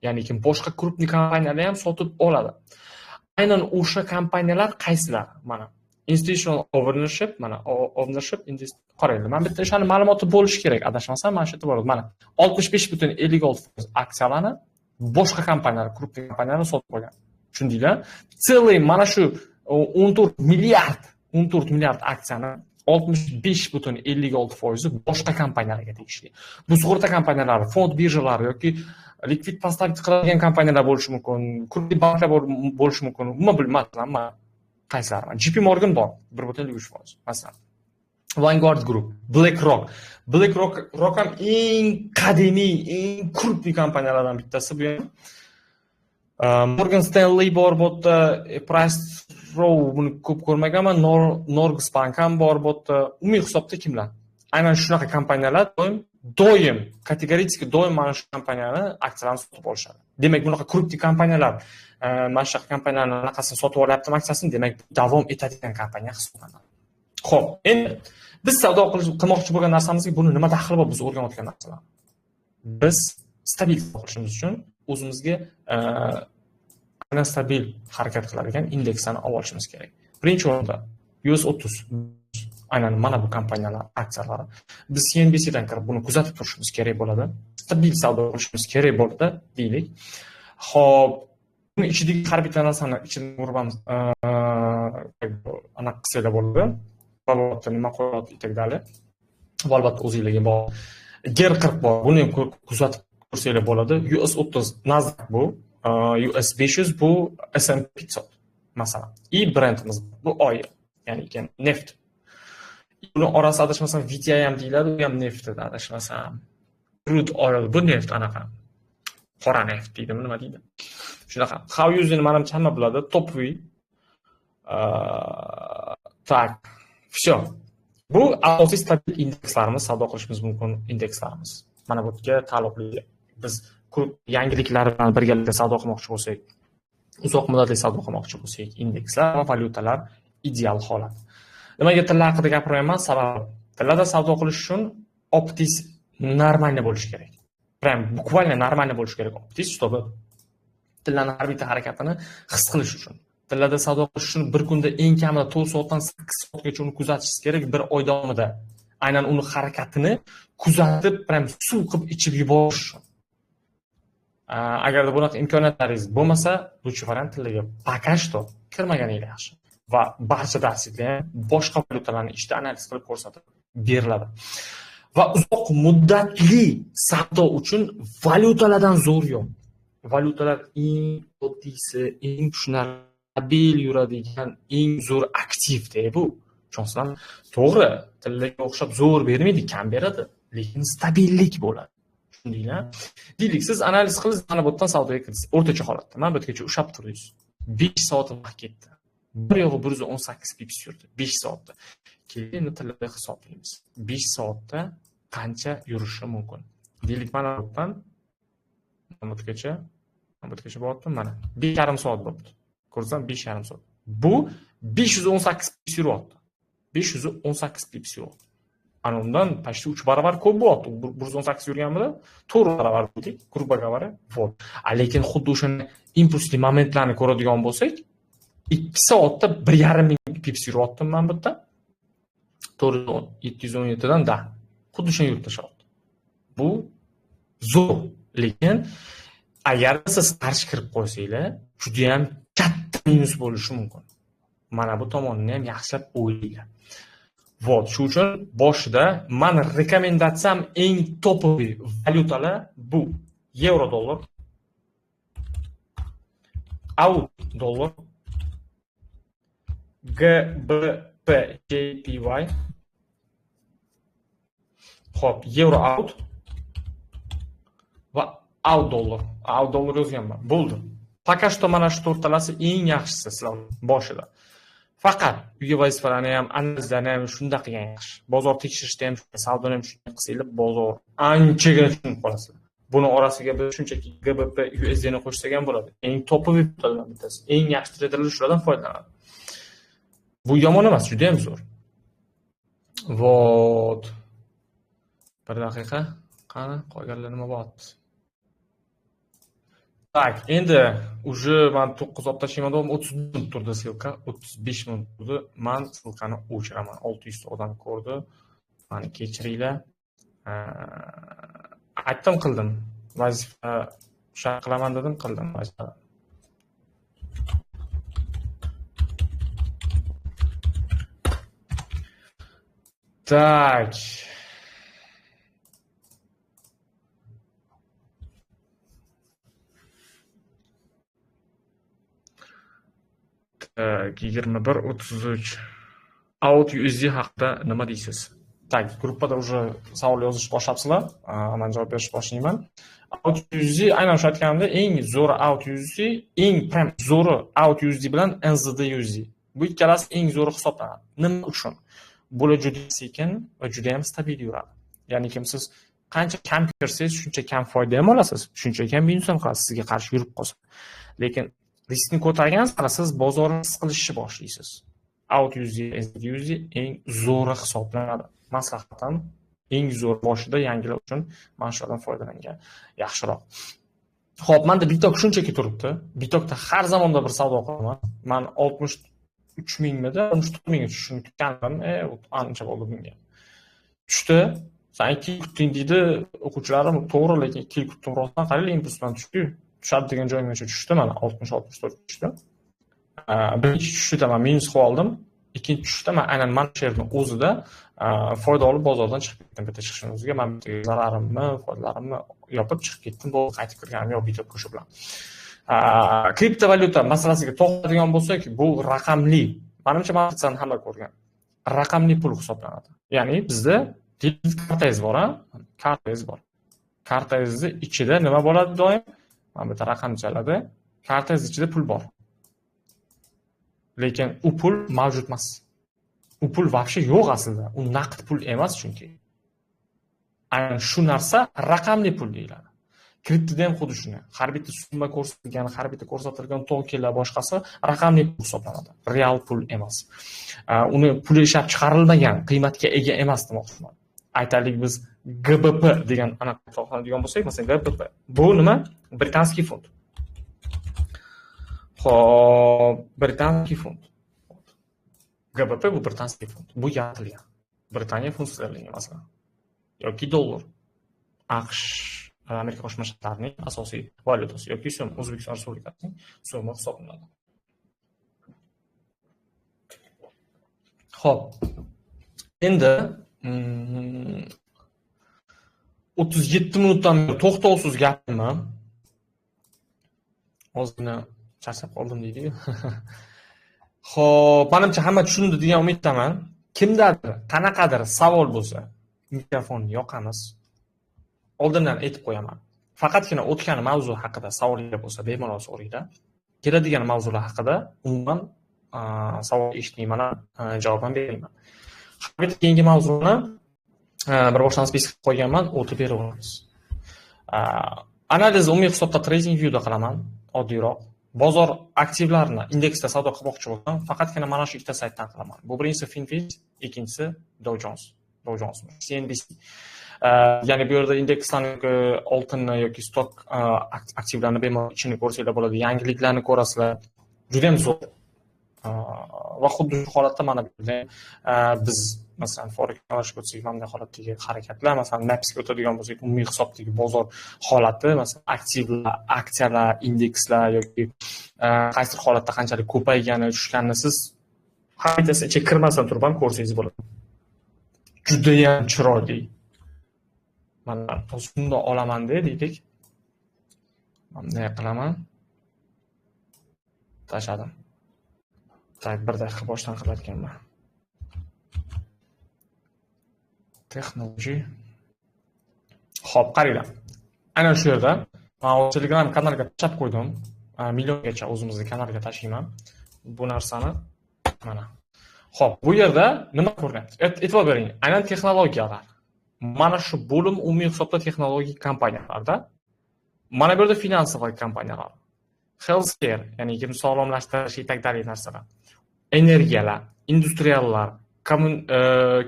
Speaker 1: Ya'ni kim boshqa крупный kompaniyalar ham sotib oladi. Aynan o'sha kompaniyalar qaysilar? Mana institutional ownership, mana ownership, qaranglar, mana bitta o'shani ma'lumoti bo'lishi kerak, adashmasam, mana shu yerda bor. Mana 65,56% aksiyalarni boshqa kompaniyalar, крупный kompaniyalar sotib olgan. Tushundinglar? Целый mana shu 14 milliard aksiyani 65,56% boshqa kompaniyalarga tegishli. Bu sug'urta kompaniyalari, fond birjalari yoki likvid поставить qiladigan kompaniyalar bo'lishi mumkin, крупный banklar bo'lishi mumkin. Umuman bilmadim, man qaysilari. JP Morgan bor, 1,53%, masalan. Vanguard Group, BlackRock. BlackRock Rock ham eng qadimiy, eng крупный kompaniyalardan bittasi bu ham. Morgan Stanley bor bu yerda, Price Row, buni ko'p ko'rmaganman, Norges Bank ham bor bu yerda. Umumiy hisobda kimlar? Aynan shunaqa kompaniyalar doim kategorически doim mana shu kompaniyani aksiyalarini sotib olishadi. Demak, bunaqa крупный kompaniyalar mana shunaqa kompaniyalarni anaqasini sotib olyaptimi aksiyasini, demak, davom etadigan kompaniya hisoblanadi. Xo'p, endi biz savdo qilmoqchi bo'lgan narsamizga buni nima daxli bor, biz o'rganayotgan narsalar? Biz stabil qilishimiz uchun o'zimizga aynan stabil harakat qiladigan indekslarni olib olishimiz kerak. Birinchi o'rinda US 30, aynan mana bu kompaniyalar aksiyalari. Biz CNBCdan kirib buni kuzatib turishimiz kerak bo'ladi. Stabil savdo qilishimiz kerak bo'ladi, deylik. Xo'p, buni ichidagi har bitta narsani ichidan uribamiz, anaqa qilsanglar bo'ladi. Albatta nima qo'yapti и так далее. Bu albatta o'zinglarga bor. GER 40 bor. Buni ham kuzatib ko'rsanglar bo'ladi. US 30 Nasdaq bu, US 500 bu S&P 500 masalan. И brendimiz bu oil, ya'ni neft. Buni orasi adashmasam VTI ham deyiladi, u ham neft edi adashmasam. Crude oil bu neft anaqa. Qora neft deydimi, nima deydi? Shunaqa. How using manimcha hamma biladi. Top V. Так, всё. Bu asosiy stabil indekslarimiz, savdo qilishimiz mumkin indekslarimiz. Mana bu yerga taalluqli biz yangiliklar bilan birgalikda savdo qilmoqchi bo'lsak, uzoq muddatli savdo qilmoqchi bo'lsak, indekslar va valyutalar ideal holat. Nimaga tilla haqida gapirmayman? Sababi tillada savdo qilish uchun опыт ingiz нормальный bo'lishi kerak. Прям буквально нормальный bo'lishi kerak опыт ingiz, чтобы tillani har bitta harakatini his qilish uchun. Tillada savdo qilish uchun bir kunda eng kamida 4 soatdan 8 soatgacha uni kuzatishingiz kerak bir oy davomida. Aynan uni harakatini kuzatib, prям suv qilib ichib yuborish uchun. Agarda bunaqa imkoniyatlaringiz bo'lmasa, лучший variant tillaga пока что kirmaganingiz yaxshi. Va barcha darsliklar ham boshqa valyutalarni ishda analiz qilib ko'rsatib beriladi. Va uzoq muddatli savdo uchun valyutalardan zo'r yo'q. Valyutalar eng oddiysi, eng tushunarli yuradigan eng zo'r aktiv-da bu. Tushunasizlarmi? To'g'ri, tillaga o'xshab zo'r bermaydi, kam beradi, lekin stabillik bo'ladi. Tushundinglar? Deylik, siz analiz qilib, mana bu yerdan savdoga kirdingiz. O'rtacha holatda mana bu yergacha ushlab turdingiz. 5 soat vaqt ketdi. Bir yo'g'i 118 pips yurdi 5 soatda. Keyin endi tillada hisoblaymiz. 5 soatda qancha yurishi mumkin? Deylik, mana bu yerdan mana bu yergacha, mana bu yergacha bordim, mana 5,5 soat bo'libdi. Ko'rsam 5,5 soat. Bu 518 pips yuryapti. 518 pips yuryapti. Ana undan почти 3 barobar ko'p bo'lyapti. 118 yurganmidi? 4 barobar dedik, грубо говоря. Вот. Lekin xuddi o'shani impulsli momentlarni ko'radigan bo'lsak, 2 soatda 1,5 ming pips yuryaptim men bu yerda. 717 dan da. Xuddi shuni yurib tashlayapti. Bu zo'r, lekin agar siz qarshi kirib qo'ysanglar, juda ham katta minus bo'lishi mumkin. Mana bu tomonini ham yaxshilab o'ylanglar. Вот, shu uchun boshida meni rekomendatsiyam eng topoviy valyutalar bu yevro dollar, AUD dollar, GBP JPY, xo'p, yevro AUD va AUD dollar. AUD dollar yozganman. Bo'ldi. Пока что mana shu to'rtalasi eng yaxshisi sizlar boshida. Faqat uyga vazifalarni ham, analizlarni ham shunda qilgan yaxshi. Bozor tekshirishda ham, savdoni ham shunday qilsanglar, bozor anchagina tushunib qolasizlar. Buni orasiga biz shunchaki GBP USD ni qo'shsak ham bo'ladi. Eng topoviy valyutalardan bittasi. Eng yaxshi treyderlar shulardan foydalanadi. Bu yomon emas, juda ham zo'r. Вот. Bir daqiqa. Qani, qolganlar nima bo'lyapti? Tak, endi уже men 9 olib tashlayman dedim, 30 minut turdi ссылка, 35 minut turdi. Men ссылкani o'chiraman. 600 ta odam ko'rdi. Meni kechiringlar. Aytdim, qildim. Vazifa o'sha qilaman dedim, qildim vazifa. Tak. Tak, 21:33. AUD USD haqida nima deysiz? Tak, gruppada уже savol yozish boshlabsizlar. Men javob berishni boshlayman. AUD USD aynan o'sha aytganimdek, eng zo'ri AUD USD, eng prime zo'ri AUD USD bilan NZD USD. Bu ikkalasi eng zo'ri hisoblanadi. Nima uchun? Bular juda sekin va juda ham stabil yuradi. Ya'ni kim siz qancha kam kirsangiz, shuncha kam foyda ham olasiz, shuncha kam minus ham qilasiz sizga qarshi yurib qolsa. Lekin riskni ko'targan sari siz bozorni his qilishni boshlaysiz. AUD USD, NZD USD eng zo'ri hisoblanadi. Maslahatim eng zo'r boshida yangilar uchun mana shulardan foydalangan yaxshiroq. Xo'p, menda bitok shunchaki turibdi. Bitokda har zamonda bir savdo qilaman. Men 63 mingmidi, 64 mingga tushishini kutgandim. Ancha bo'ldi bunga. Tushdi. Sen 2 yil kutding deydi o'quvchilarim, to'g'ri, lekin 2 yil kutdim rostdan, qarang, impuls bilan tushdi. Tushadi degan joyimgacha tushdi, mana 60-64 tushdi. Birinchi tushishda men minus qilib oldim. Ikkinchi tushishda men aynan mana shu yerning o'zida foyda olib bozordan chiqib ketdim. Bitta chiqishning o'ziga men bitta zararimni, foydalarimni yopib chiqib ketdim. Bo'ldi, qaytib kirganim yo'q bitta qo'shiq bilan. Kriptovalyuta masalasiga to'xtaladigan bo'lsak, bu raqamli, menimcha matritsani hamma ko'rgan. Raqamli pul hisoblanadi. Ya'ni bizda debit kartangiz bor, ha? Kartangiz bor. Kartangizni ichida nima bo'ladi doim? Mana bu yerda raqam chaladi. Kartangiz ichida pul bor. Lekin u pul mavjud emas. U pul вообще yo'q aslida. U naqd pul emas chunki. Aynan shu narsa raqamli pul deyiladi. Kriptoda ham xuddi shunday. Har bitta summa ko'rsatilgan, har bitta ko'rsatilgan tokenlar boshqasi raqamli pul hisoblanadi. Real pul emas. Uni puli ishlab chiqarilmagan, qiymatga ega emas demoqchiman. Aytaylik biz GBP degan anaqa to'xtaladigan bo'lsak, masalan GBP. Bu nima? Britanskiy funt. Xo'p, Britanskiy funt. GBP bu Britanskiy funt. Bu yaratilgan. Britaniya funt sterlingi masalan. Yoki dollar. AQSh Amerika Qo'shma Shtatlarining asosiy valyutasi yoki so'm, O'zbekiston Respublikasining so'mi hisoblanadi. Xo'p. Endi 37 minutdan beri to'xtovsiz gapirman. Ozgina charchab qoldim deydi-yu. Xo'p, menimcha hamma tushundi degan umiddaman. Kimdadir qanaqadir savol bo'lsa, mikrofonni yoqamiz. Oldindan aytib qo'yaman. Faqatgina o'tgan mavzu haqida savollar bo'lsa, bemalol so'ringlar. Keladigan mavzular haqida umuman savol eshitmayman, javob ham bermayman. Har keyingi mavzuni bir boshdan spesifik qo'yganman, o'tib beraveramiz. Analiz umumiy hisobda TradingViewda qilaman, oddiyroq. Bozor aktivlarini indeksda savdo qilmoqchi bo'lsam, faqatgina mana shu ikkita saytdan qilaman. Bu birinchisi Finviz, ikkinchisi Dow Jones. Dow Jones, CNBC. Ya'ni bu yerda indekslarni, oltinni yoki stok aktivlarini bemalol ichini ko'rsanglar bo'ladi, yangiliklarni ko'rasizlar. Juda ham zo'r. Va xuddi shu holatda mana bu yerda biz masalan forex almashib o'tsak, mana bunday holatdagi harakatlar, masalan NAPSga o'tadigan bo'lsak, umumiy hisobdagi bozor holati, masalan aktivlar, aksiyalar, indekslar yoki qaysi holatda qanchalik ko'paygani, tushganini siz har bittasi ichiga kirmasdan turib ham ko'rsangiz bo'ladi. Juda ham chiroyli. Mana shunday olaman deylik. Mana bunday qilaman. Tashladim. Tak, bir daqiqa boshdan qilar ekanman. Texnology. Xo'p, qaranglar. Ana shu yerda men Telegram kanaliga tashlab qo'ydim. Milliongacha o'zimizni kanalga tashlayman. Bu narsani mana. Xo'p, bu yerda nima ko'rinyapti? E'tibor bering. Aynan texnologiyalar. Mana shu bo'lim umumiy hisobda texnologik kompaniyalarda. Mana bu yerda finansiy kompaniyalar. Healthcare, ya'ni sog'lomlashtirish и так далее narsalar. Energiyalar, industriallar,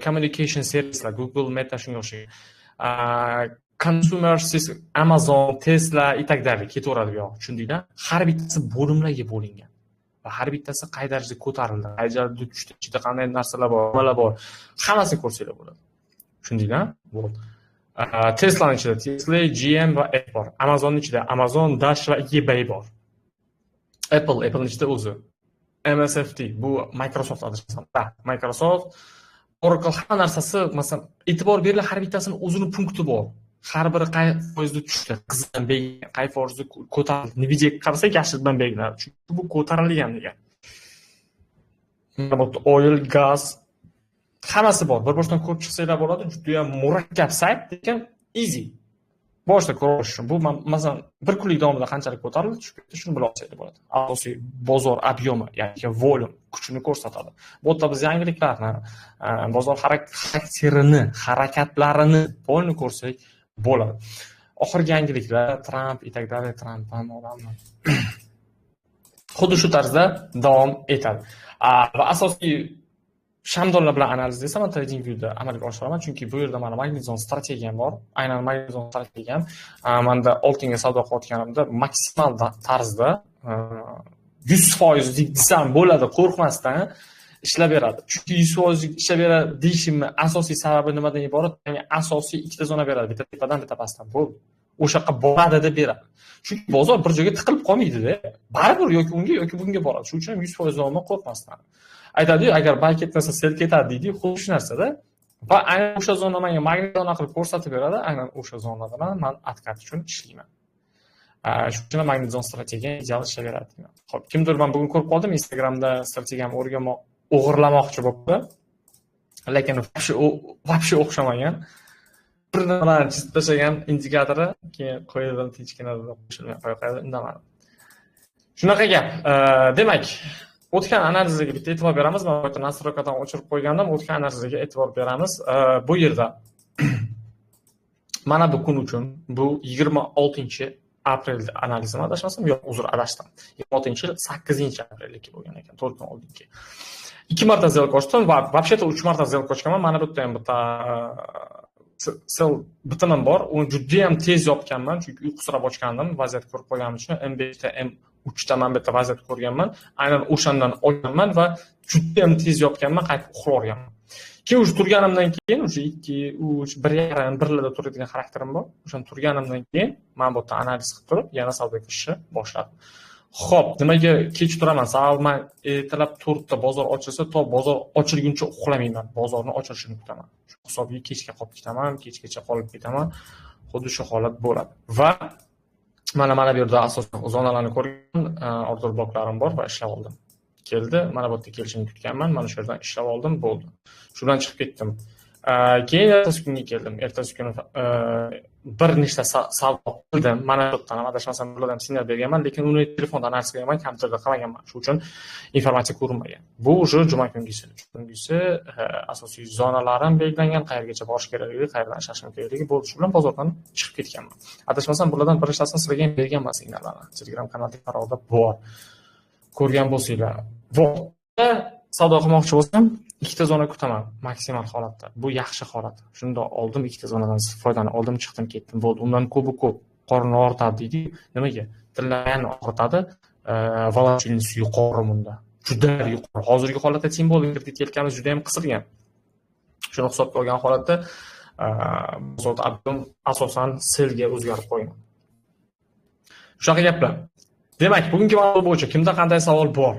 Speaker 1: communication servislar, Google, Meta shunga o'xshagan. Consumer, Amazon, Tesla и так далее ketaveradi bu yoq, tushundinglar? Har bittasi bo'limlarga bo'lingan va har bittasi qay darajada ko'tarildi, qay darajada tushdi, ichida qanday narsalar bor, nimalar bor, hammasini ko'rsanglar bo'ladi. Tushundinglar? Bo'ldi. Tesla'ning ichida Tesla, GM va Apple bor. Amazonning ichida Amazon, Dash va eBay bor. Apple, Applening ichida o'zi MSFT, bu Microsoft adashmasam. Microsoft, Oracle, hamma narsasi, masalan, e'tibor beriladi, har bittasini o'zini punkti bor. Har biri qay foizda tushdi, qizildan belgilangan, qay foizda ko'tarildi. Nvidia qarasak, yashil bilan belgilanadi. Chunki bu ko'tarilgan degan. Mana bu oil, gaz hammasi bor. Bir boshdan ko'rib chiqsanglar bo'ladi. Juda ham murakkab sayt, lekin easy. Boshda ko'rish uchun bu masalan bir kunlik davomida qanchalik ko'tarildi, tushib ketdi, shuni bila olsangiz bo'ladi. Asosiy bozor obyomi, ya'ni volume kuchini ko'rsatadi. Bu yerda biz yangiliklarni, bozor xarakterini, harakatlarini polni ko'rsak bo'ladi. Oxirgi yangiliklar, Tramp и так далее, Tramp ham odamlar. Xuddi shu tarzda davom etadi. Va asosiy shamdonlar bilan analiz desam, men TradingViewda amalga oshiraman, chunki bu yerda meni magnitizon strategiyam bor. Aynan magnitizon strategiyam menda oltinga savdo qilayotganimda maksimal tarzda 100% desam bo'ladi, qo'rqmasdan ishlab beradi. Chunki 100% ishlab beradi deyishimning asosiy sababi nimadan iborat? Ya'ni asosiy ikkita zona beradi, bitta tepadan, bitta pastdan. Bo'ldi. O'sha yoqqa boradi deb beradi. Chunki bozor bir joyga tiqilib qolmaydi-da. Baribir yoki unga yoki bunga boradi. Shuning uchun ham 100% olma qo'rqmasdan. Aytadi-yu, agar buy ketmasa sell ketadi deydi-yu, xuddi shu narsada. Va aynan o'sha zona menga magnit zona qilib ko'rsatib beradi, aynan o'sha zonada men atkat uchun ishlayman. Shuning uchun magnit zona strategiya ideal ishlab beradi deyman. Xo'p, kimdir men bugun ko'rib qoldim, Instagramda strategiyamni o'rganmoq, o'g'irlamoqchi bo'libdi. Lekin вообще o'xshamagan. Bir nimalarni chizib tashlagan indikatori, keyin qo'yildim, tinchgina qo'shilmay qo'ya qo'yadi, indamadim. Shunaqa gap. Demak, o'tgan analizga bitta e'tibor beramiz. Men bu yerda nastroykadan o'chirib qo'ygandim. O'tgan analizga e'tibor beramiz. Bu yerda mana bu kun uchun bu 26-aprel analizim, adashmasam, yo'q, uzr, adashdim. 26-yil 8-aprelniki bo'lgan ekan, 4 kun oldingi. 2 marta сделка ochdim va вообще-то 3 marta сделка ochganman. Mana bu yerda ham bitta sell bitimim bor. Uni juda ham tez yopganman, chunki uyqusirab ochgandim, vaziyat ko'rib qo'yganim uchun. M5 ta M3 ta mana bu yerda vaziyat ko'rganman. Aynan o'shandan olganman va juda ham tez yopganman, qaytib uxlab yuborganman. Keyin уже turganimdan keyin, уже 2, 3, 1:30, 1larda turadigan xarakterim bor. O'shani turganimdan keyin man bu yerda analiz qilib turib, yana savdoga kirishni boshladim. Xo'p, nimaga kech turaman? Sababi man ertalab 4da bozor ochilsa, to bozor ochilguncha uxlamayman. Bozorni ochilishini kutaman. Shu hisobga kechga qolib ketaman, kechgacha qolib ketaman. Xuddi shu holat bo'ladi. Va mana bu yerda asosan zonalarni ko'rgan, order bloklarim bor va ishlab oldim. Keldi, mana bu yerda kelishini kutganman, mana shu yerdan ishlab oldim, bo'ldi. Shu bilan chiqib ketdim. Keyin ertasi kunga keldim. Ertasi kuni bir nechta savdo qildim. Mana shu yerdan ham, adashmasam, bulardan signal berganman, lekin uni telefonda analiz qilganman, kompyuterda qilmaganman. Shu uchun informatsiya ko'rinmagan. Bu уже juma kungisi. Juma kungisi asosiy zonalarim belgilangan, qayergacha borish kerakligi, qayerdan ishlashim kerakligi bo'ldi. Shu bilan bozordan chiqib ketganman. Adashmasam, bulardan bir nechtasini sizlarga ham berganman signallarni. Telegram kanalda qarovda bor. Ko'rgan bo'lsanglar. Savdo qilmoqchi bo'lsam, ikkita zona kutaman maksimal holatda. Bu yaxshi holat. Shunda oldim, ikkita zonadan foydani oldim, chiqdim, ketdim. Bo'ldi. Undan ko'pi ko'p qorni og'ritadi deydi. Nimaga? Tillarni og'ritadi. Volatilность yuqori bunda. Juda yuqori. Hozirgi holatda тем более kredit yelkamiz juda ham qisilgan. Shuni hisobga olgan holatda bozorda объем asosan sellga o'zgarib qolgan. Shunaqa gaplar. Demak, bugungi mavzu bo'yicha kimda qanday savol bor?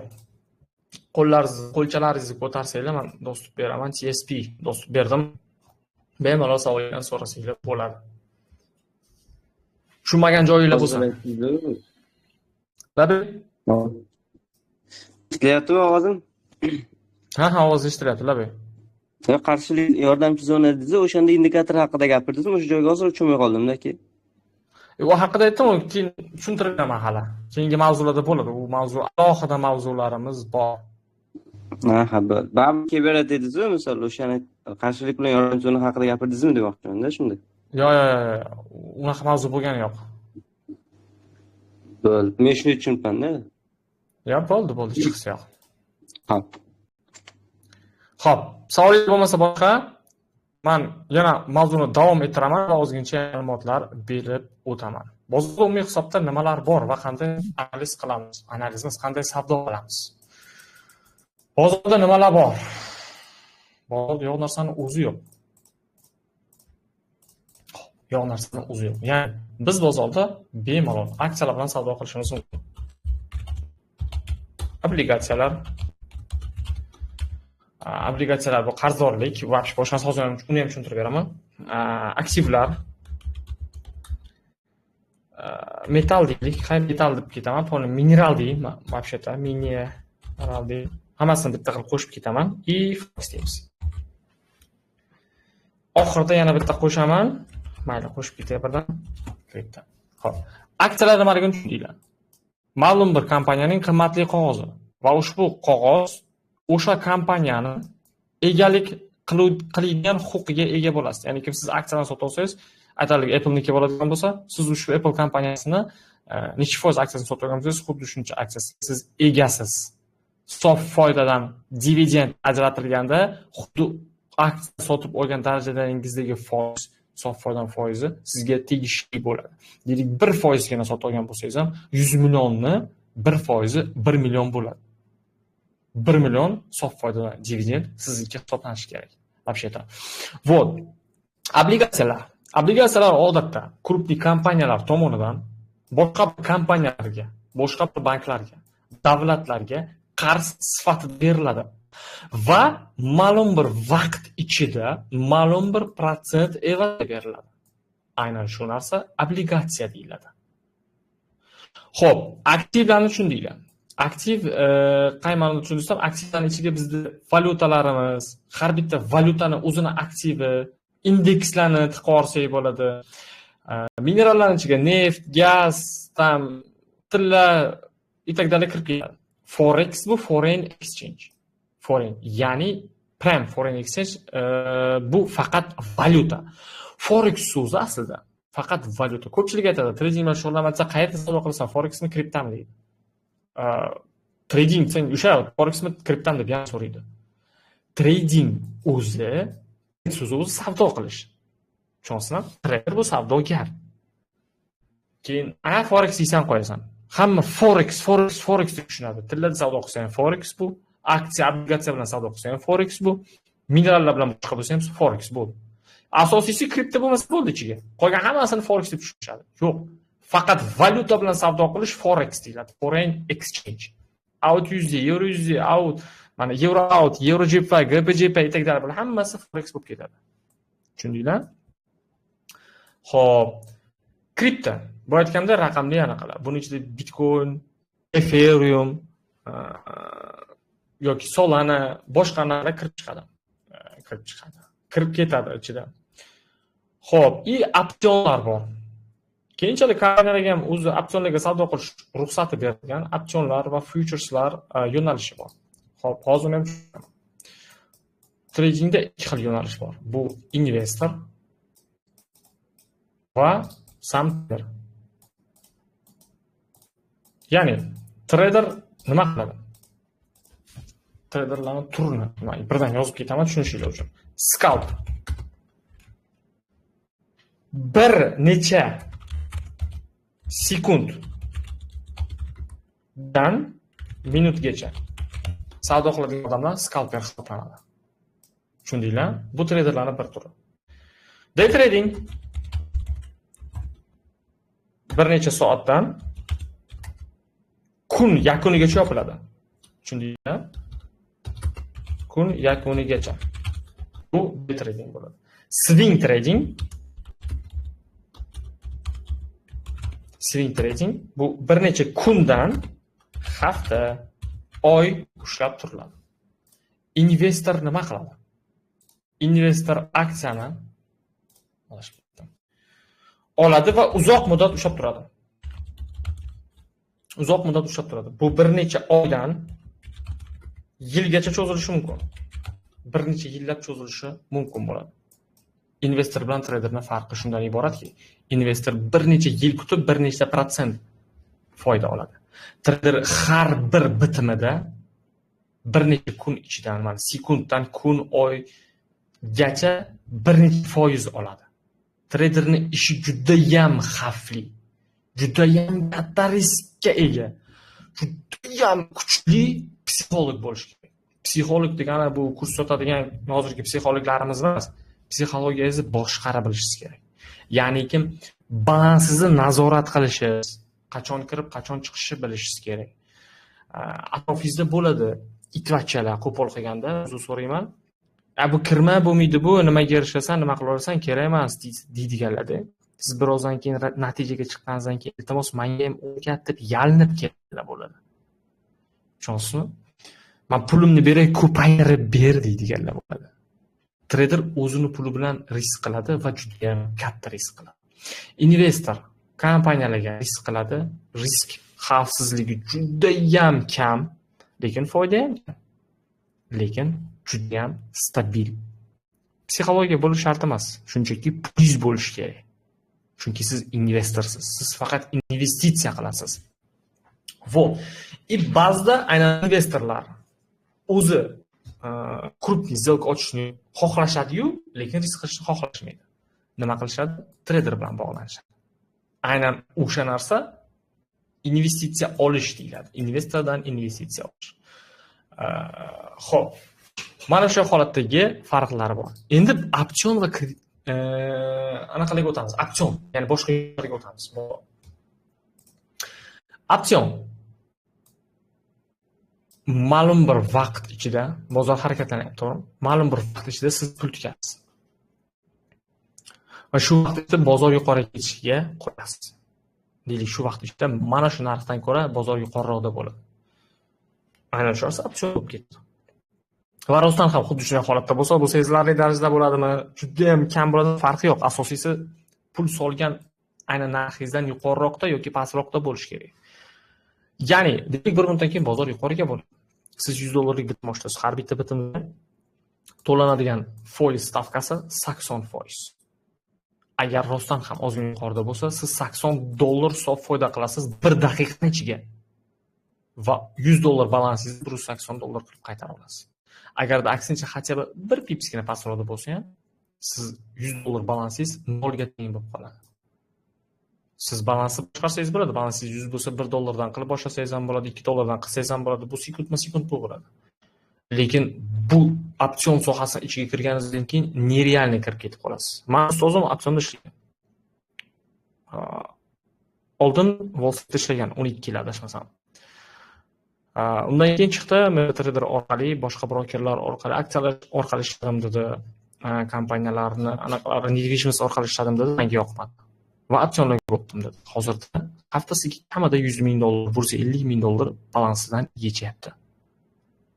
Speaker 1: Qo'llaringizni, qo'lchalaringizni ko'tarsanglar, man доступ beraman. TSP доступ berdim. Bemalol savollarni so'rasanglar bo'ladi. Tushunmagan joyinglar bo'lsa. Labi?
Speaker 2: Eshitilyaptimi ovozim?
Speaker 1: Ha, ovoz eshitilyapti, labi.
Speaker 2: Qarshilik yordamchi zona dedingiz, o'shanda indikator haqida gapirdingizmi? O'sha joyga hozir tushunmay qoldimda aka.
Speaker 1: U haqida aytdim, keyin tushuntirib beraman hali. Keyingi mavzularda bo'ladi. U mavzu alohida mavzularimiz bor.
Speaker 2: Ha, bo'ldi. Baribir kelib beradi dedingiz-ku, misol o'shani qarshilik bilan yordamchi zona haqida gapirdingizmi demoqchimanda shunda.
Speaker 1: Yo'q. Unaqa mavzu bo'lgani yo'q.
Speaker 2: Bo'ldi. Men shuni tushunibman-da.
Speaker 1: Yo'q, bo'ldi, chiqsa yo'q.
Speaker 2: Xo'p.
Speaker 1: Xo'p, savolingiz bo'lmasa boshqa, man yana mavzuni davom ettiraman va ozgincha ma'lumotlar berib o'taman. Bozorda umumiy hisobda nimalar bor va qanday analiz qilamiz? Analizimiz qanday savdo qilamiz? Bozorda nimalar bor? Bozorda yo'q narsani o'zi yo'q. Yo'q narsani o'zi yo'q. Ya'ni biz bozorda bemalol aksiyalar bilan savdo qilishimiz mumkin. Obligatsiyalar, obligatsiyalar bu qarzdorlik, вообще boshqasi hozir uni ham tushuntirib beraman. Aktivlar, metall deylik, qay metall deb ketaman, to'g'ri mineral deyman, вообще-то mineral deyman. Hammasini bitta qilib qo'shib ketaman и forex deymiz. Oxirida yana bitta qo'shaman. Mayli, qo'shib ketay birdan. Kripto. Xo'p. Aksiyalar nimaligini tushundinglar. Ma'lum bir kompaniyaning qimmatli qog'ozi va ushbu qog'oz o'sha kompaniyani egalik qiladigan huquqiga ega bo'lasiz. Ya'ni kim siz aksiyalarni sotib olsangiz, aytaylik Apple'niki bo'ladigan bo'lsa, siz ushbu Apple kompaniyasini necha foiz aksiyasini sotib olgan bo'lsangiz, xuddi shuncha aksiyasi siz egasiz. Sof foydadan dividend ajratilganda xuddi aksiya sotib olgan darajalaringizdagi foiz, sof foydan foizi sizga tegishli bo'ladi. Deylik, 1%gina sotib olgan bo'lsangiz ham 100 millionni 1%i 1 million bo'ladi. 1 million sof foydadan dividend sizniki hisoblanishi kerak. Вообще-то. Вот. Obligatsiyalar. Obligatsiyalar odatda крупный kompaniyalar tomonidan boshqa kompaniyalarga, boshqa banklarga, davlatlarga qarz sifatida beriladi va ma'lum bir vaqt ichida ma'lum bir protsent evaziga beriladi. Aynan shu narsa obligatsiya deyiladi. Xo'p, aktivlarni tushundinglar. Aktiv qay ma'noda tushundirsam, aktivlarning ichiga bizni valyutalarimiz, har bitta valyutani o'zini aktivi, indekslarni tiqib yuborsak bo'ladi. Minerallarning ichiga neft, gaz, там tilla и так далее kirib keladi. Forex bu foreign exchange. Foreign, ya'ni prime foreign exchange bu faqat valyuta. Forex so'zi aslida faqat valyuta. Ko'pchilik aytadi, trading bilan shug'ullanmasa qayerda savdo qilasan, forexmi, kriptami deydi. Trading sen o'sha forexmi, kriptami deb yana so'raydi. Trading o'zi so'zi o'zi savdo qilish. Tushunyapsizmi? Trader bu savdogar. Keyin forex deysan qo'yasan. Hamma forex, forex, forex deb tushunadi. Tillada savdo qilsa ham forex bu, aksiya, obligatsiya bilan savdo qilsa ham forex bu. Minerallar bilan boshqa bo'lsa ham forex bo'ldi. Asosiysi kripto bo'lmasa bo'ldi ichiga. Qolgan hammasini forex deb tushunishadi. Yo'q. Faqat valyuta bilan savdo qilish forex deyiladi. Foreign exchange. Out USD, Euro USD, out, mana Euro out, Euro JPY, GBP и так далее. Bular hammasi forex bo'lib ketadi. Tushundinglar? Xo'p, kripto. Bu aytganda raqamli anaqalar. Buning ichida Bitcoin, Ethereum yoki Solana, boshqa narsalar kirib chiqadi. Kirib chiqadi. Kirib ketadi ichida. Xo'p, и opsionlar bor. Keyinchalik kompaniyalarga ham o'zi opsionlarga savdo qilish ruxsati berilgan opsionlar va futureslar yo'nalishi bor. Xo'p, hozir men tradingda ikki xil yo'nalish bor. Bu investor va sam trader. Ya'ni trader nima qiladi? Traderlarning turini birdan yozib ketaman tushunishinglar uchun. Scalp. Bir necha sekunddan minutgacha savdo qiladigan odamlar scalper hisoblanadi. Tushundinglar? Bu traderlarning bir turi. Day trading bir necha soatdan kun yakunigacha yopiladi. Tushundinglar? Kun yakunigacha. Bu day trading bo'ladi. Swing trading. Swing trading bu bir necha kundan hafta, oy ushlab turiladi. Investor nima qiladi? Investor aksiyani oladi va uzoq muddat ushlab turadi. Uzoq muddat ushlab turadi. Bu bir necha oydan yilgacha cho'zilishi mumkin. Bir necha yillab cho'zilishi mumkin bo'ladi. Investor bilan traderning farqi shundan iboratki, investor bir necha yil kutib bir necha protsent foyda oladi. Trader har bir bitimida bir necha kun ichidan, mana sekunddan kun, oygacha bir necha foiz oladi. Traderning ishi juda ham xavfli, juda ham katta riskka ega, juda ham kuchli psixolog bo'lish kerak. Psixolog degani bu kurs sotadigan hozirgi psixologlarimiz emas. Psixologiyangizni boshqara bilishingiz kerak. Ya'ni kim balansingizni nazorat qilishingiz, qachon kirib, qachon chiqishni bilishingiz kerak. Atrofingizda bo'ladi itvachalar qo'pol qilganda, uzr so'rayman. Bu kirma bo'lmaydi, bu nimaga erishasan, nima qila olasan, kerak emas deydiganlarda. Siz birozdan keyin natijaga chiqqaningizdan keyin iltimos menga ham o'rgat deb yalinib keladilar bo'ladi. Tushunasizmi? Men pulimni beray, ko'paytirib ber deydiganlar bo'ladi. Trader o'zini puli bilan risk qiladi va juda ham katta risk qiladi. Investor kompaniyalarga risk qiladi, risk xavfsizligi juda ham kam, lekin foyda ham kam. Lekin juda ham stabil. Psixologiya bo'lish shart emas, shunchaki pulingiz bo'lishi kerak. Chunki siz investorsiz, siz faqat investitsiya qilasiz. Вот. И ba'zida aynan investorlar o'zi крупный сделка ochishni xohlashadi-yu, lekin risk qilishni xohlashmaydi. Nima qilishadi? Trader bilan bog'lanishadi. Aynan o'sha narsa investitsiya olish deyiladi. Investordan investitsiya olish. Xo'p. Mana shu holatdagi farqlari bor. Endi opsion va anaqalarga o'tamiz. Opsion, ya'ni boshqa yerga o'tamiz. Opsion ma'lum bir vaqt ichida bozor harakatlanyapti, to'g'rimi? Ma'lum bir vaqt ichida siz pul tikasiz. Va shu vaqt ichida bozor yuqoriga ketishiga qo'yasiz. Deylik, shu vaqt ichida mana shu narxdan ko'ra bozor yuqoriroqda bo'ladi. Aynan shu narsa opsion bo'lib ketdi. Va rostdan ham xuddi shunday holatda bo'lsa, bu sezilarli darajada bo'ladimi, juda ham kam bo'ladimi, farqi yo'q. Asosiysi pul solgan aynan narxingizdan yuqoriroqda yoki pastroqda bo'lishi kerak. Ya'ni, deylik, bir minutdan keyin bozor yuqoriga bo'ladi. Siz $100 bitim ochasiz. Har bitta bitimda to'lanadigan foiz stavkasi 80%. Agar rostdan ham ozgina yuqorida bo'lsa, siz $80 sof foyda qilasiz bir daqiqaning ichiga. Va $100 balansingizni $180 qilib qaytara olasiz. Agarda aksincha хотя бы bir pipsgina pastroqda bo'lsa ham, siz $100 balansingiz nolga teng bo'lib qoladi. Siz balansni boshqarsangiz bo'ladi. Balansingiz 100 bo'lsa $1 dan qilib boshlasangiz ham bo'ladi, $2 dan qilsangiz ham bo'ladi. Bu sekundma-sekund bo'ladi. Lekin bu Opsion sohasini ichiga kirganingizdan keyin нереально kirib ketib qolasiz. Men ustozim opsionda ishlagan. Oldin Wall Streetda ishlagan 12 yil adashmasam. Undan keyin chiqdi, MetaTrader orqali, boshqa brokerlar orqali, aksiyalar orqali ishladim dedi. Kompaniyalarni, anaqalarni, недвижимость orqali ishladim dedi, menga yoqmadi. Va opsionlarga o'tdim dedi. Hozirda haftasiga kamida $100 ming, $150 ming balansidan yechyapti.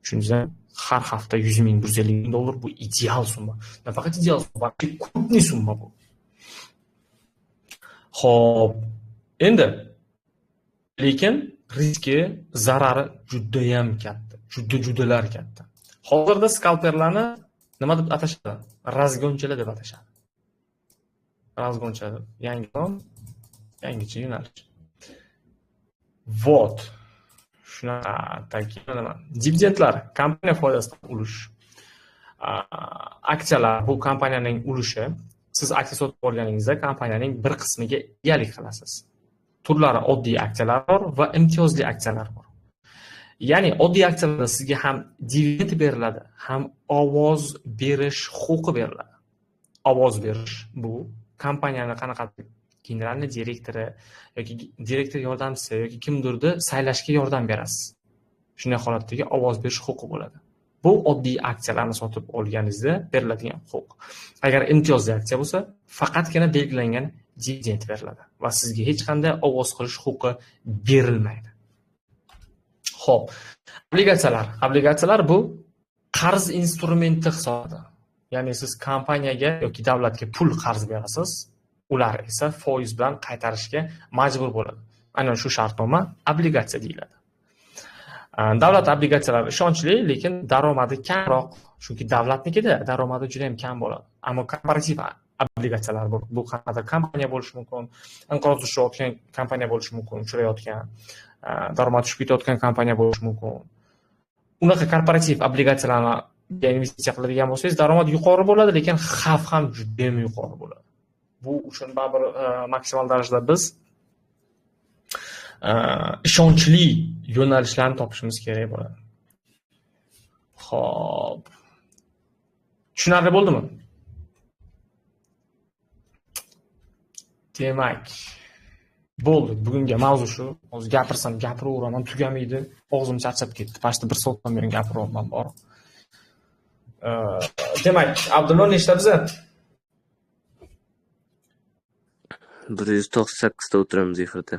Speaker 1: Tushundingizmi? Har hafta $100 ming, $150 ming bu ideal summa. Nafaqat ideal summa, balki крупный summa bu. Xo'p, endi lekin riski, zarari juda ham katta, juda-judalar katta. Hozirda skalperlarni nima deb atashadi? Razgonchilar deb atashadi. Razgonchilar, yangi nom, yangicha yo'nalish. Вот. Shunaqa nima? Dividendlar kompaniya foydasidan ulush. Aksiyalar bu kompaniyaning ulushi. Siz aksiya sotib olganingizda kompaniyaning bir qismiga egalik qilasiz. Turlari oddiy aksiyalar bor va imtiyozli aksiyalar bor. Ya'ni oddiy aksiyalarda sizga ham dividend beriladi, ham ovoz berish huquqi beriladi. Ovoz berish bu kompaniyani qanaqadir generalniy direktori yoki direktor yordamchisi yoki kimdirni saylashga yordam berasiz. Shunday holatdagi ovoz berish huquqi bo'ladi. Bu oddiy aksiyalarni sotib olganingizda beriladigan huquq. Agar imtiyozli aksiya bo'lsa, faqatgina belgilangan dividend beriladi va sizga hech qanday ovoz qilish huquqi berilmaydi. Xo'p, obligatsiyalar. Obligatsiyalar bu qarz instrumenti hisoblanadi. Ya'ni siz kompaniyaga yoki davlatga pul qarz berasiz, ular esa foiz bilan qaytarishga majbur bo'ladi. Aynan shu shartnoma obligatsiya deyiladi. Davlat obligatsiyalari ishonchli, lekin daromadi kamroq, chunki davlatnikida daromadi juda ham kam bo'ladi. Ammo korporativ obligatsiyalar bu qanaqadir kompaniya bo'lishi mumkin, inqirozga tushayotgan kompaniya bo'lishi mumkin, uchrayotgan, daromad tushib ketayotgan kompaniya bo'lishi mumkin. Unaqa korporativ obligatsiyalarni investitsiya qiladigan bo'lsangiz, daromad yuqori bo'ladi, lekin xavf ham juda ham yuqori bo'ladi. Bu uchun baribir maksimal darajada biz ishonchli yo'nalishlarni topishimiz kerak bo'ladi. Xo'p. Tushunarli bo'ldimi? Demak, bo'ldi. Bugungi mavzu shu. Hozir gapirsam gapiraveraman, tugamaydi. Og'zim charchab ketdi. Pashta 1 soatdan beri gapiryapman bor. Demak, Abdullo nechta biza?
Speaker 2: 198 ta o'tiramiz efirda.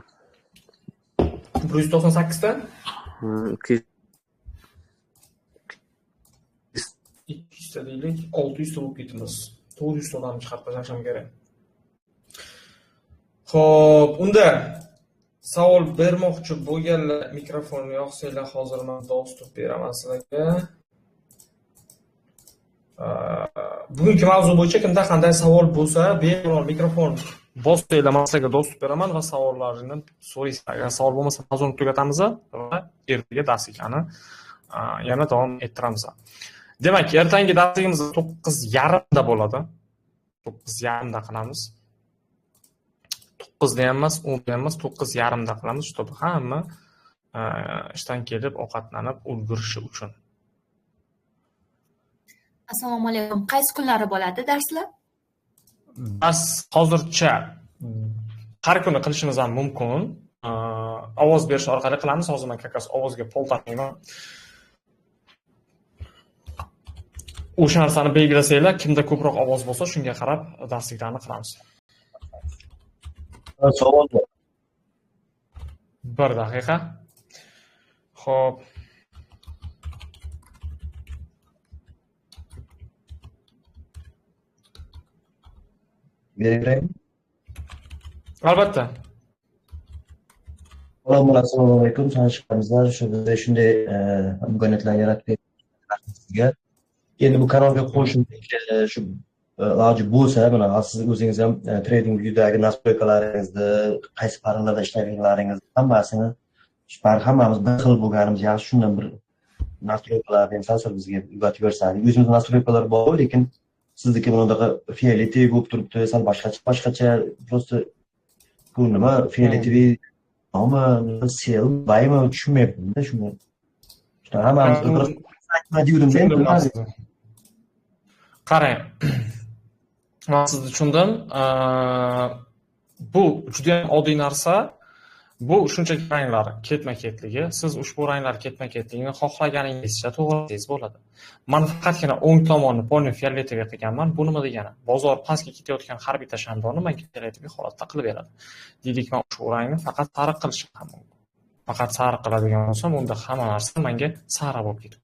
Speaker 1: 198 ta? 200 ta deylik, 600 ta bo'lib ketamiz. 400 ta odamni chiqarib tashlashim kerak. Xo'p, unda savol bermoqchi bo'lganlar mikrofonni yoqsanglar, hozir men dostуп beraman sizlarga. Bugungi mavzu bo'yicha kimda qanday savol bo'lsa, bemalol mikrofon bossanglar, men sizlarga dostуп beraman va savollaringizni so'raysizlar. Agar savol bo'lmasa, mavzuni tugatamiz va ertaga darslikni yana davom ettiramiz. Demak, ertangi darsligimiz 9:30da bo'ladi. 9:30da qilamiz. 9da ham emas, 10da ham emas, 9:30da qilamiz, чтобы hamma ishdan kelib ovqatlanib ulgurishi uchun.
Speaker 3: Assalomu alaykum. Qaysi kunlari bo'ladi darslar?
Speaker 1: Dars hozircha har kuni qilishimiz ham mumkin. Ovoz berish orqali qilamiz. Hozir men как раз ovozga pol taqmayman. O'sha narsani belgilasanglar, kimda ko'proq ovoz bo'lsa, shunga qarab darsliklarni qilamiz.
Speaker 4: Savol bor.
Speaker 1: 1 daqiqa. Xo'p.
Speaker 4: Beraymi?
Speaker 1: Albatta.
Speaker 4: Assalomu alaykum. Tanishganimizlar, shu bizda shunday imkoniyatlar yaratib sizga. Endi bu kanalga qo'shimcha shu iloji bo'lsa, mana siz o'zingiz ham trading viewdagi nastroykalaringizni, qaysi paralarda ishlaganlaringizni hammasini hammamiz bir xil bo'lganimiz yaxshi. Shundan bir nastroykalarni sal-sal bizga o'rgatib bersangiz. O'zimizda nastroykalar bor, lekin sizniki bunaqa fioletoviy bo'lib turibdi, sal boshqacha, просто bu nima fioletoviy nima sel baymi tushunmayapman-da shuni. Hammamiz bir aytma deydim.
Speaker 1: Qarang, man sizni tushundim. Bu juda ham oddiy narsa. Bu shunchaki ranglar ketma-ketligi. Siz ushbu ranglar ketma-ketligini xohlaganingizcha to'g'rilasangiz bo'ladi. Man faqatgina o'ng tomonni полный фиолетовый qilganman. Bu nima degani? Bozor pastga ketayotgan har bitta shamdonni menga фиолетовый holatda qilib beradi. Deylik, man ushbu rangni faqat sariq qilishim ham mumkin. Faqat sariq qiladigan bo'lsam, unda hamma narsa menga sariq bo'lib ketadi.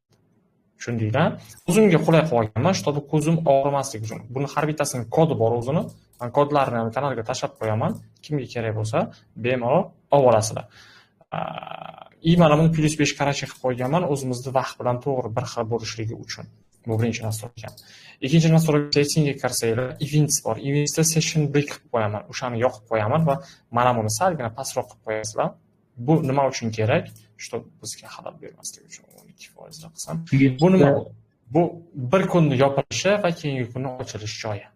Speaker 1: Tushundinglar? O'zimga qulay qilib olganman, чтобы ko'zim og'rimasligi uchun. Buni har bittasini kodi bor o'zini. Man kodlarini ham kanalga tashlab qo'yaman. Kimga kerak bo'lsa, bemalol olib olasizlar. И mana buni +5 короче qilib qo'yganman, o'zimizni vaqt bilan to'g'ri bir xil bo'lishligi uchun. Bu birinchi настройка. Ikkinchi настройка, settingga kirsanglar, events bor. Eventsda session break qilib qo'yaman. O'shani yoqib qo'yaman va mana buni salgina pastroq qilib qo'yasizlar. Bu nima uchun kerak? Чтобы bizga xalal bermasligi uchun 12% qilsam. Bu nima? Bu bir kunni yopilishi va keyingi kunni ochilish joyi.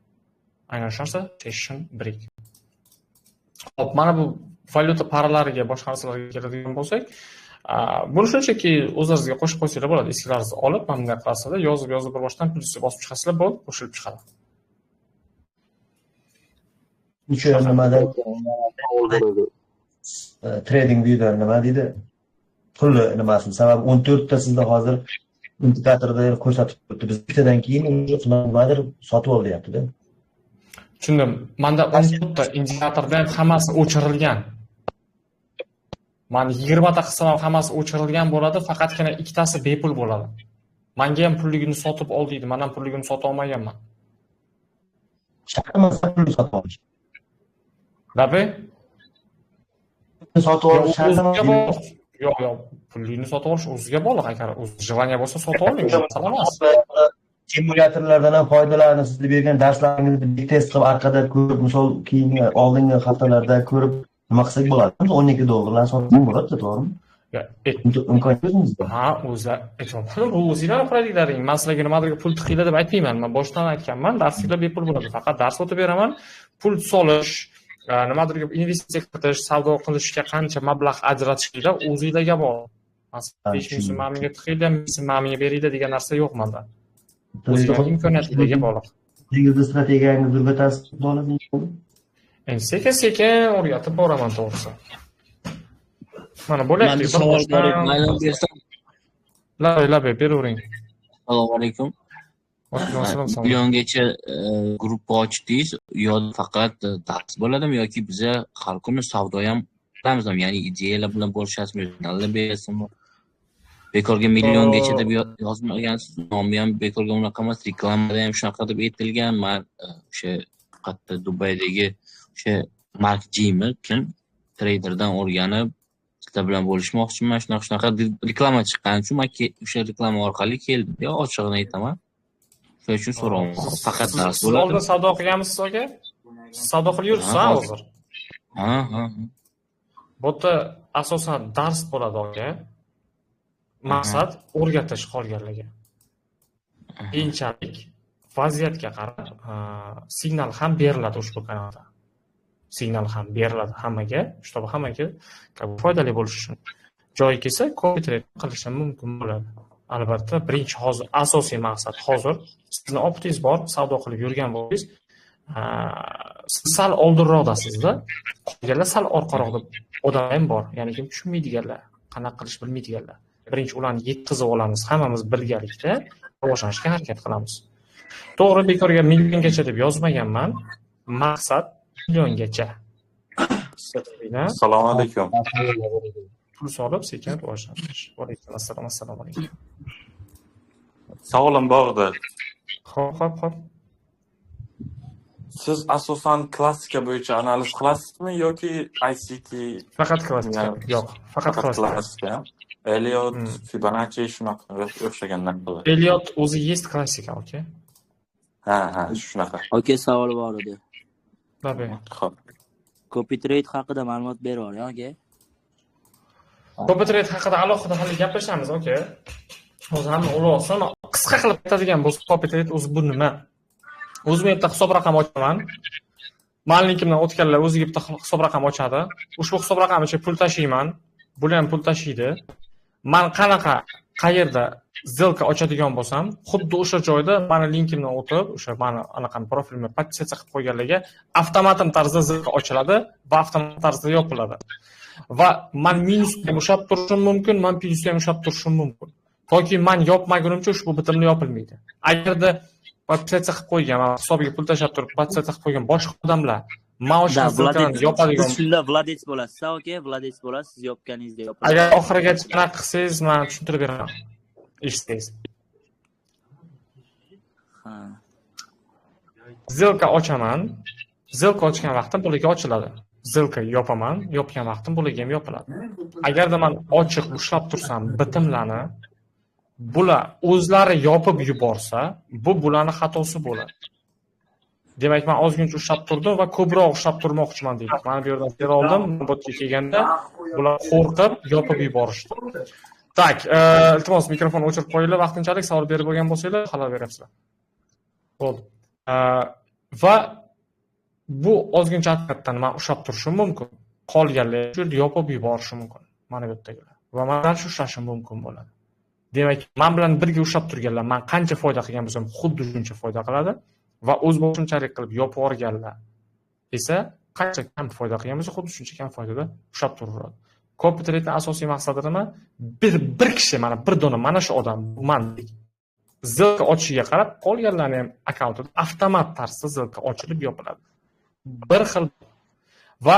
Speaker 1: Aynan shu narsa session break. Xo'p, mana bu valyuta paralariga, boshqa narsalarga keladigan bo'lsak, buni shunchaki o'zlaringizga qo'shib qo'ysanglar bo'ladi. Eskilaringizni olib, mana bunday qilasizlar, yozib, yozib bir boshdan plyusni bosib chiqasizlar, bo'ldi, qo'shilib chiqadi.
Speaker 4: Necha nimada trading viewda nima deydi? Pulli nimasini. Sababi 14 ta sizda hozir indikatorda ko'rsatib turibdi. Biz bittadan keyin nimadir sotib ol deyapti-da.
Speaker 1: Tushundim. Menda 14 ta indikatorda ham hammasi o'chirilgan. Man 20 ta qilsam ham hammasi o'chirilgan bo'ladi, faqatgina ikkitasi bepul bo'ladi. Menga ham pulligini sotib ol deydi, men ham pulligini sota olmaganman.
Speaker 4: Shart emas pulni sotib olish.
Speaker 1: Labi?
Speaker 4: Sotib olish shart emas.
Speaker 1: Yo'q, yo'q, pulligini sotib olish o'ziga bog'liq. Agar o'z желание bo'lsa sotib oling, masala emas.
Speaker 4: Simulyatorlardan ham foydalanib, sizni bergan darslaringizni test qilib orqada ko'rib, misol keyingi oldingi haftalarda ko'rib nima qilsak bo'ladi? 12 dollarlar sotib bo'ladi, to'g'rimi? Imkon o'zingizda.
Speaker 1: Ha, o'zi aytyapman. Bu o'zinglar qiladilaring. Men sizlarga nimadirga pul tiqinglar deb aytmayman. Men boshdan aytganman, darsliklar bepul bo'ladi. Faqat dars o'tib beraman. Pul solish, nimadirga investitsiya kiritish, savdo qilishga qancha mablag' ajratishinglar o'zinglarga bog'liq. Masalan, 5000 so'm menga tiqinglar, 1000 so'm menga beringlar degan narsa yo'q menda. O'zinglarning imkoniyatinglarga bog'liq.
Speaker 4: O'zingizni strategiyangizni o'rgatasiz,
Speaker 1: endi sekin-sekin o'rgatib boraman to'g'risi. Mana bo'lyapti.
Speaker 5: Menda savol bor edi, mayli bersam.
Speaker 1: Labay, beravering.
Speaker 5: Assalomu alaykum. Milliongacha gruppa ochdingiz, yo faqat dars bo'ladimi yoki biza har kuni savdo ham qilamizmi? Ya'ni ideyalar bilan bo'lishasizmi, signallar berasizmi? Bekorga milliongacha deb yozmagansiz, nomi ham bekorga unaqa emas, reklamada ham shunaqa deb aytilgan. Men o'sha qayerda Dubaydagi o'sha Mark Jimmi kim treyderdan o'rganib sizlar bilan bo'lishmoqchiman, shunaqa reklama chiqqani uchun men o'sha reklama orqali keldim. Yo, ochig'ini aytaman. Shuning uchun so'rayapman. Faqat dars
Speaker 1: bo'ladi. Oldin savdo qilganmisiz aka? Siz savdo qilib yuribsiz hozir?
Speaker 5: Ha, ha.
Speaker 1: Bu yerda asosan dars bo'ladi aka. Maqsad o'rgatish qolganlarga. Keyinchalik vaziyatga qarab signal ham beriladi ushbu kanalda. Signal ham beriladi hammaga, чтобы hammaga foydali bo'lishi uchun. Joyi kelsa, copy trade qilish ham mumkin bo'ladi. Albatta, birinchi hozir asosiy maqsad hozir sizni opitingiz bor, savdo qilib yurgan bo'lsangiz, siz sal oldinroqdasizda, qolganlar sal orqaroqda odam ham bor, ya'ni kim tushunmaydiganlar, qanaqa qilish bilmaydiganlar. Birinchi ularni yetkazib olamiz, hammamiz birgalikda rivojlanishga harakat qilamiz. To'g'ri, bekorga milliongacha deb yozmaganman. Maqsad milliongacha.
Speaker 6: Assalomu alaykum.
Speaker 1: Pul solib sekin rivojlanish. Va alaykum assalom, assalomu alaykum.
Speaker 6: Savolim bor edi.
Speaker 1: Xo'p.
Speaker 6: Siz asosan klassika bo'yicha analiz qilasizmi yoki ICT?
Speaker 1: Faqat klassika. Yo'q, faqat klassika.
Speaker 6: Elliot, Fibonacci shunaqa o'xshaganlar qiladi.
Speaker 1: Elliot o'zi есть klassika, okey?
Speaker 6: Ha, shunaqa.
Speaker 7: Okey, savol bor edi.
Speaker 1: Tabii.
Speaker 6: Xo'p.
Speaker 7: Copy trade haqida ma'lumot berib yuboring, okey?
Speaker 1: Copy trade haqida alohida hali gaplashamiz, okey? Hozir hamma o'ylab, qisqa qilib aytadigan bo'lsa, copy trade o'zi bu nima? O'zim bitta hisob raqam ochaman. Ma'lumlikimdan o'tganlar o'ziga bitta hisob raqam ochadi. Ushbu hisob raqam ichiga pul tashiyman. Bular ham pul tashiydi. Men qanaqa Qayerda сделка ochadigan bo'lsam, xuddi o'sha joyda mani linkimdan o'tib, o'sha mani anaqam profilimga подписаться qilib qo'yganlarga avtomatik tarzda сделка ochiladi va avtomatik tarzda yopiladi. Va man minusda ham ushlab turishim mumkin, man plyusda ham ushlab turishim mumkin. Toki man yopmagunimcha ushbu bitimni yopilmaydi. Agarda подписаться qilib qo'ygan, hisobiga pul tashlab turib подписаться qilib qo'ygan boshqa odamlar maosh сделка larni yopadigan.
Speaker 7: Shunda владелец bo'lasiz, aka, владелец bo'lasiz, siz yopganingizda yopiladi.
Speaker 1: Agar oxirigacha anaqa qilsangiz, man tushuntirib beraman. Eshitsangiz.
Speaker 7: Ha.
Speaker 1: Сделка ochaman. Сделка ochgan vaqtim bularga ochiladi. Сделка yopaman, yopgan vaqtim bularga ham yopiladi. Agarda man ochiq ushlab tursam bitimlarni, bular o'zlari yopib yuborsa, bu bularni xatosi bo'ladi. Demak, men ozgincha ushlab turdim va ko'proq ushlab turmoqchiman deydi. Mana bu yerdan sell oldim, bu yerga kelganda bular qo'rqib yopib yuborishdi. Так, iltimos mikrofon o'chirib qo'yinglar vaqtinchalik, savol berib bo'lgan bo'lsanglar, xalal beryapsizlar. Bo'ldi. Va bu ozgincha haqiqatdan men ushlab turishim mumkin. Qolganlar shu yerda yopib yuborishi mumkin. Mana bu yerdagilar. Va men dal ushlashim mumkin bo'ladi. Demak, men bilan birga ushlab turganlar, men qancha foyda qilgan bo'lsam, xuddi shuncha foyda qiladi va o'z boshimchalik qilib yopib yuborganlar esa qancha kam foyda qilgan bo'lsa, xuddi shuncha kam foydada ushlab turaveradi. Copy trade'ning asosiy maqsadi nima? Bir kishi, mana bir dona mana shu odam, man сделка ochishiga qarab qolganlarning ham akkauntida avtomat tarzda сделка ochilib yopiladi. Bir xil va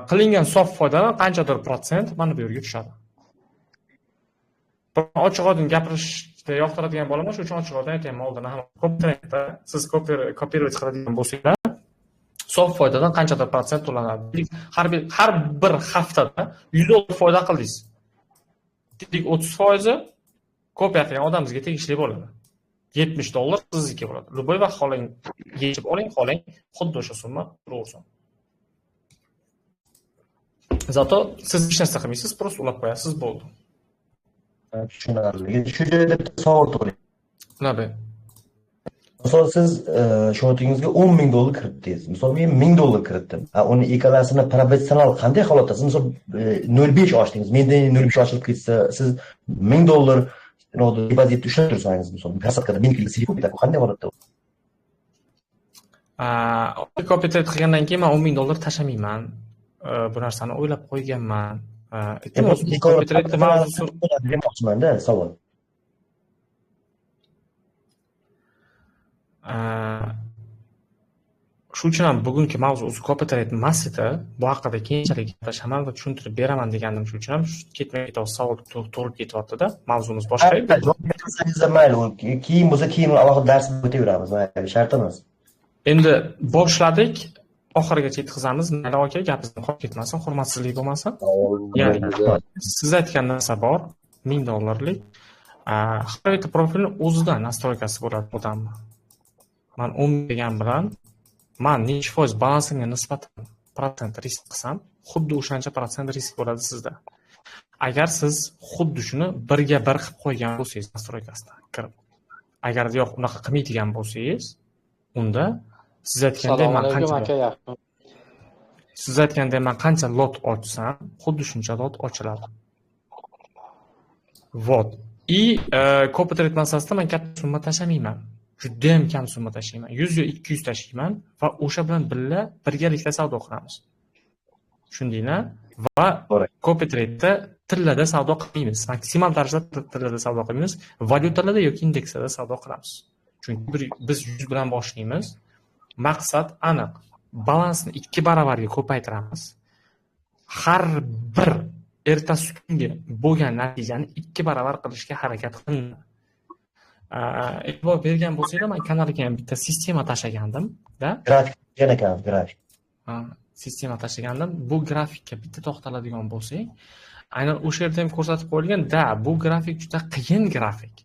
Speaker 1: qilingan sof foydadan qanchadir protsent mana bu yerga tushadi. Ochiq oydin gapirishda yoqtiradigan bo'laman, shuning uchun ochiq oydin aytyapman oldin ham. Copy trade'da siz kopировать qiladigan bo'lsanglar, sof foydadan qanchadir protsent to'lanadi. Har bir haftada $100 foyda qildingiz. Deylik 30% kopiya qilgan odamingizga tegishli bo'ladi. $70 sizniki bo'ladi. Любой vaqt xohlang yechib oling, xohlang xuddi o'sha summa turaversin. Zato siz hech narsa qilmaysiz, просто ulab qo'yasiz, bo'ldi.
Speaker 4: Tushunarli. Shu joyda bitta savol tug'iladi.
Speaker 1: Nima?
Speaker 4: Misol siz shotingizga $10,000 kiritdingiz. Misol men $1,000 kiritdim. Uni ikkalasini professional qanday holatda? Siz misol 0.5 ochdingiz. Menda 0.5 ochilib ketsa, siz $1,000 depozitni ushlab tursangiz, misol kasatkada 1000 kilo silib ketadi. Qanday holatda?
Speaker 1: Copy trade qilgandan keyin men $10,000 tashlamayman. Bu narsani o'ylab qo'yganman. Iltimos, copy trade mavzusi
Speaker 4: demoqchiman-da, savol.
Speaker 1: Shu uchun ham bugungi mavzu o'zi copy trade emas edi. Bu haqida keyinchalik gaplashaman va tushuntirib beraman degandim. Shu uchun ham ketma-ket savol tug'ilib ketyapti-da. Mavzumiz boshqa edi.
Speaker 4: Javob bersangiz ham mayli, keyin bo'lsa keyin alohida dars o'taveramiz, mayli, shart emas.
Speaker 1: Endi boshladik, oxirigacha yetkazamiz. Mayli aka, gapimizni qolib ketmasin, hurmatsizlik bo'lmasin. Ya'ni siz aytgan narsa bor, $1,000lik. Har bitta profilni o'zida nastroykasi bo'ladi odamni. Man 10 degan bilan man necha foiz balansimga nisbatan protsent risk qilsam, xuddi o'shancha protsent risk bo'ladi sizda. Agar siz xuddi shuni birga bir qilib qo'ygan bo'lsangiz nastroykasida kirib, agar yo'q unaqa qilmaydigan bo'lsangiz, unda siz aytgandek man qancha siz aytgandek man qancha lot ochsam, xuddi shuncha lot ochiladi. Вот. И copy trade masalasida man katta summa tashlamayman. Juda ham kam summa tashlayman. 100 yo 200 tashlayman va o'sha bilan birga birgalikda savdo qilamiz. Tushundinglar? Va copy trade'da tillada savdo qilmaymiz. Maksimal darajada tillada savdo qilmaymiz. Valyutalarda yoki indekslarda savdo qilamiz. Chunki biz 100 bilan boshlaymiz. Maqsad aniq. Balansni 2 baravarga ko'paytiramiz. Har bir ertasi kungi bo'lgan natijani 2 baravar qilishga harakat qilinadi. E'tibor bergan bo'lsanglar, men kanalga ham bitta sistema tashlagandim-da.
Speaker 4: Grafik degan ekan, grafik.
Speaker 1: Sistema tashlagandim. Bu grafikka bitta to'xtaladigan bo'lsak, aynan o'sha yerda ham ko'rsatib qo'yilgan, da, bu grafik juda qiyin grafik.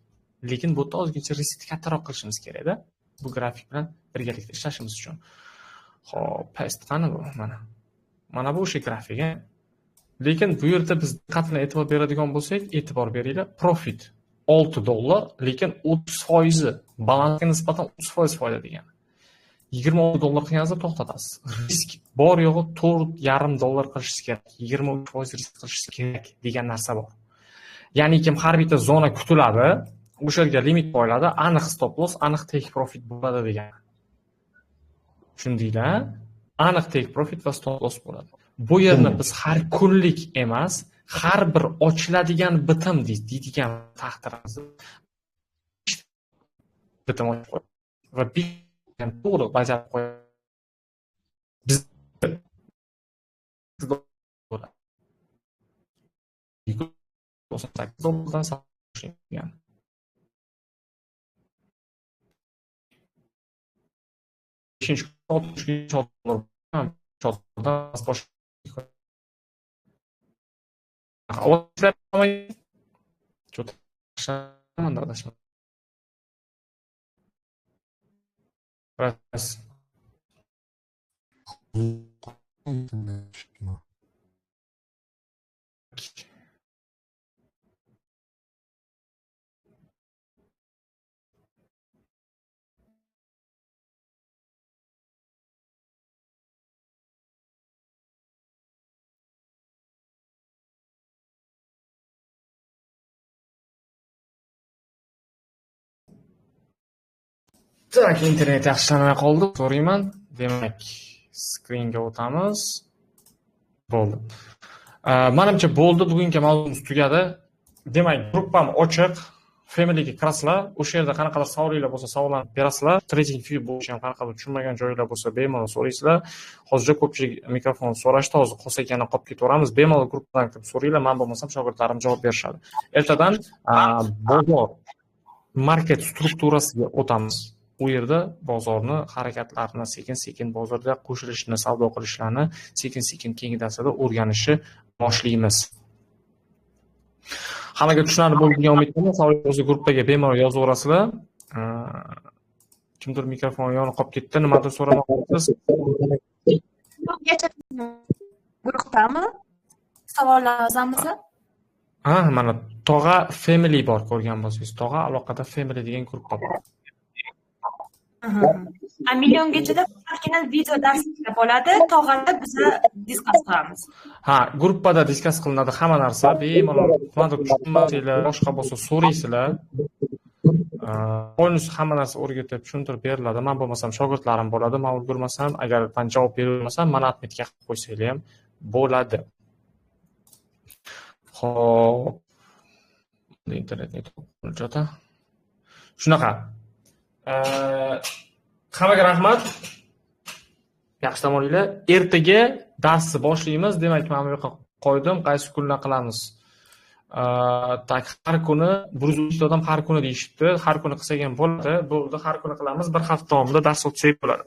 Speaker 1: Lekin bu yerda ozgincha riskni kattaroq qilishimiz kerak-da. Bu grafik bilan birgalikda ishlashimiz uchun. Xo'p, past qani bu? Mana. Mana bu o'sha grafik, a? Lekin bu yerda biz diqqat bilan e'tibor beradigan bo'lsak, e'tibor beringlar, profit $6, lekin 30% balansga nisbatan 30% foyda degani. $26 qilganingizda to'xtatasiz. Risk bor yo'g'i $4.5 qilishingiz kerak, 23% risk qilishingiz kerak degan narsa bor. Ya'ni kim har bitta zona kutiladi, o'sha yerga limit qo'yiladi, aniq stop loss, aniq take profit bo'ladi degan. Tushundinglar? Aniq take profit va stop loss bo'ladi. Bu yerni biz har kunlik emas, har bir ochiladigan bitim deydigan taqdirimizda bitim ochib qo'yadi va to'g'ri bajarib qo'yadi. Biz $98 boshlangan. Beshinchi Так, internet yaxshilanmay qoldi, so'rayman. Demak, skringa o'tamiz. Bo'ldi. Menimcha bo'ldi, bugungi mavzumiz tugadi. Demak, gruppam ochiq. Familyga kirasizlar, o'sha yerda qanaqadir savollar bo'lsa savollarni berasizlar. Trading view bo'yicha ham qanaqadir tushunmagan joylar bo'lsa bemalol so'raysizlar. Hozircha ko'pchilik mikrofon so'rashdi, hozir qolsak yana qolib ketaveramiz. Bemalol gruppadan kirib so'ranglar, men bo'lmasam shogirdlarim javob berishadi. Ertadan bozor market strukturasiga o'tamiz. U yerda bozorni harakatlarini sekin-sekin bozorda qo'shilishini, savdo qilishlarni sekin-sekin keyingi darslarda o'rganishni boshlaymiz. Hammaga tushunarli bo'ldi degan umiddaman. Savol bo'lsa gruppaga bemalol yozaverasizlar. Kimdir mikrofon yonib qolib ketdi, nimadir so'ramoqchisiz?
Speaker 3: Guruhdami? Savollar yozamiz.
Speaker 1: Ha, mana Tog'a Family bor, ko'rgan bo'lsangiz. Tog'a aloqada Family degan guruhda bor.
Speaker 3: Milliongachada faqatgina video darslar bo'ladi, tog'ada biz diskus qilamiz.
Speaker 1: Ha, gruppada diskus qilinadi hamma narsa. Bemalol nimadir tushunmasanglar, boshqa bo'lsa so'raysizlar. Polnus hamma narsa o'rgatib, tushuntirib beriladi. Men bo'lmasam shogirdlarim bo'ladi. Men ulgurmasam, agar men javob berolmasam, meni admitga qilib qo'ysanglar ham bo'ladi. Xo'p. Internetni to'g'ri. Shunaqa. Hammaga rahmat. Yaxshi dam olinglar. Ertaga darsni boshlaymiz. Demak, men bu yoqqa qo'ydim. Qaysi kunlar qilamiz? Tak har kuni 103 odam har kuni deyishibdi. Har kuni qilsak ham bo'ladi. Bo'ldi, har kuni qilamiz. Bir hafta davomida dars o'tsak bo'ladi.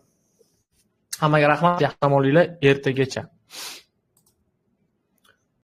Speaker 1: Hammaga rahmat. Yaxshi dam olinglar. Ertagacha.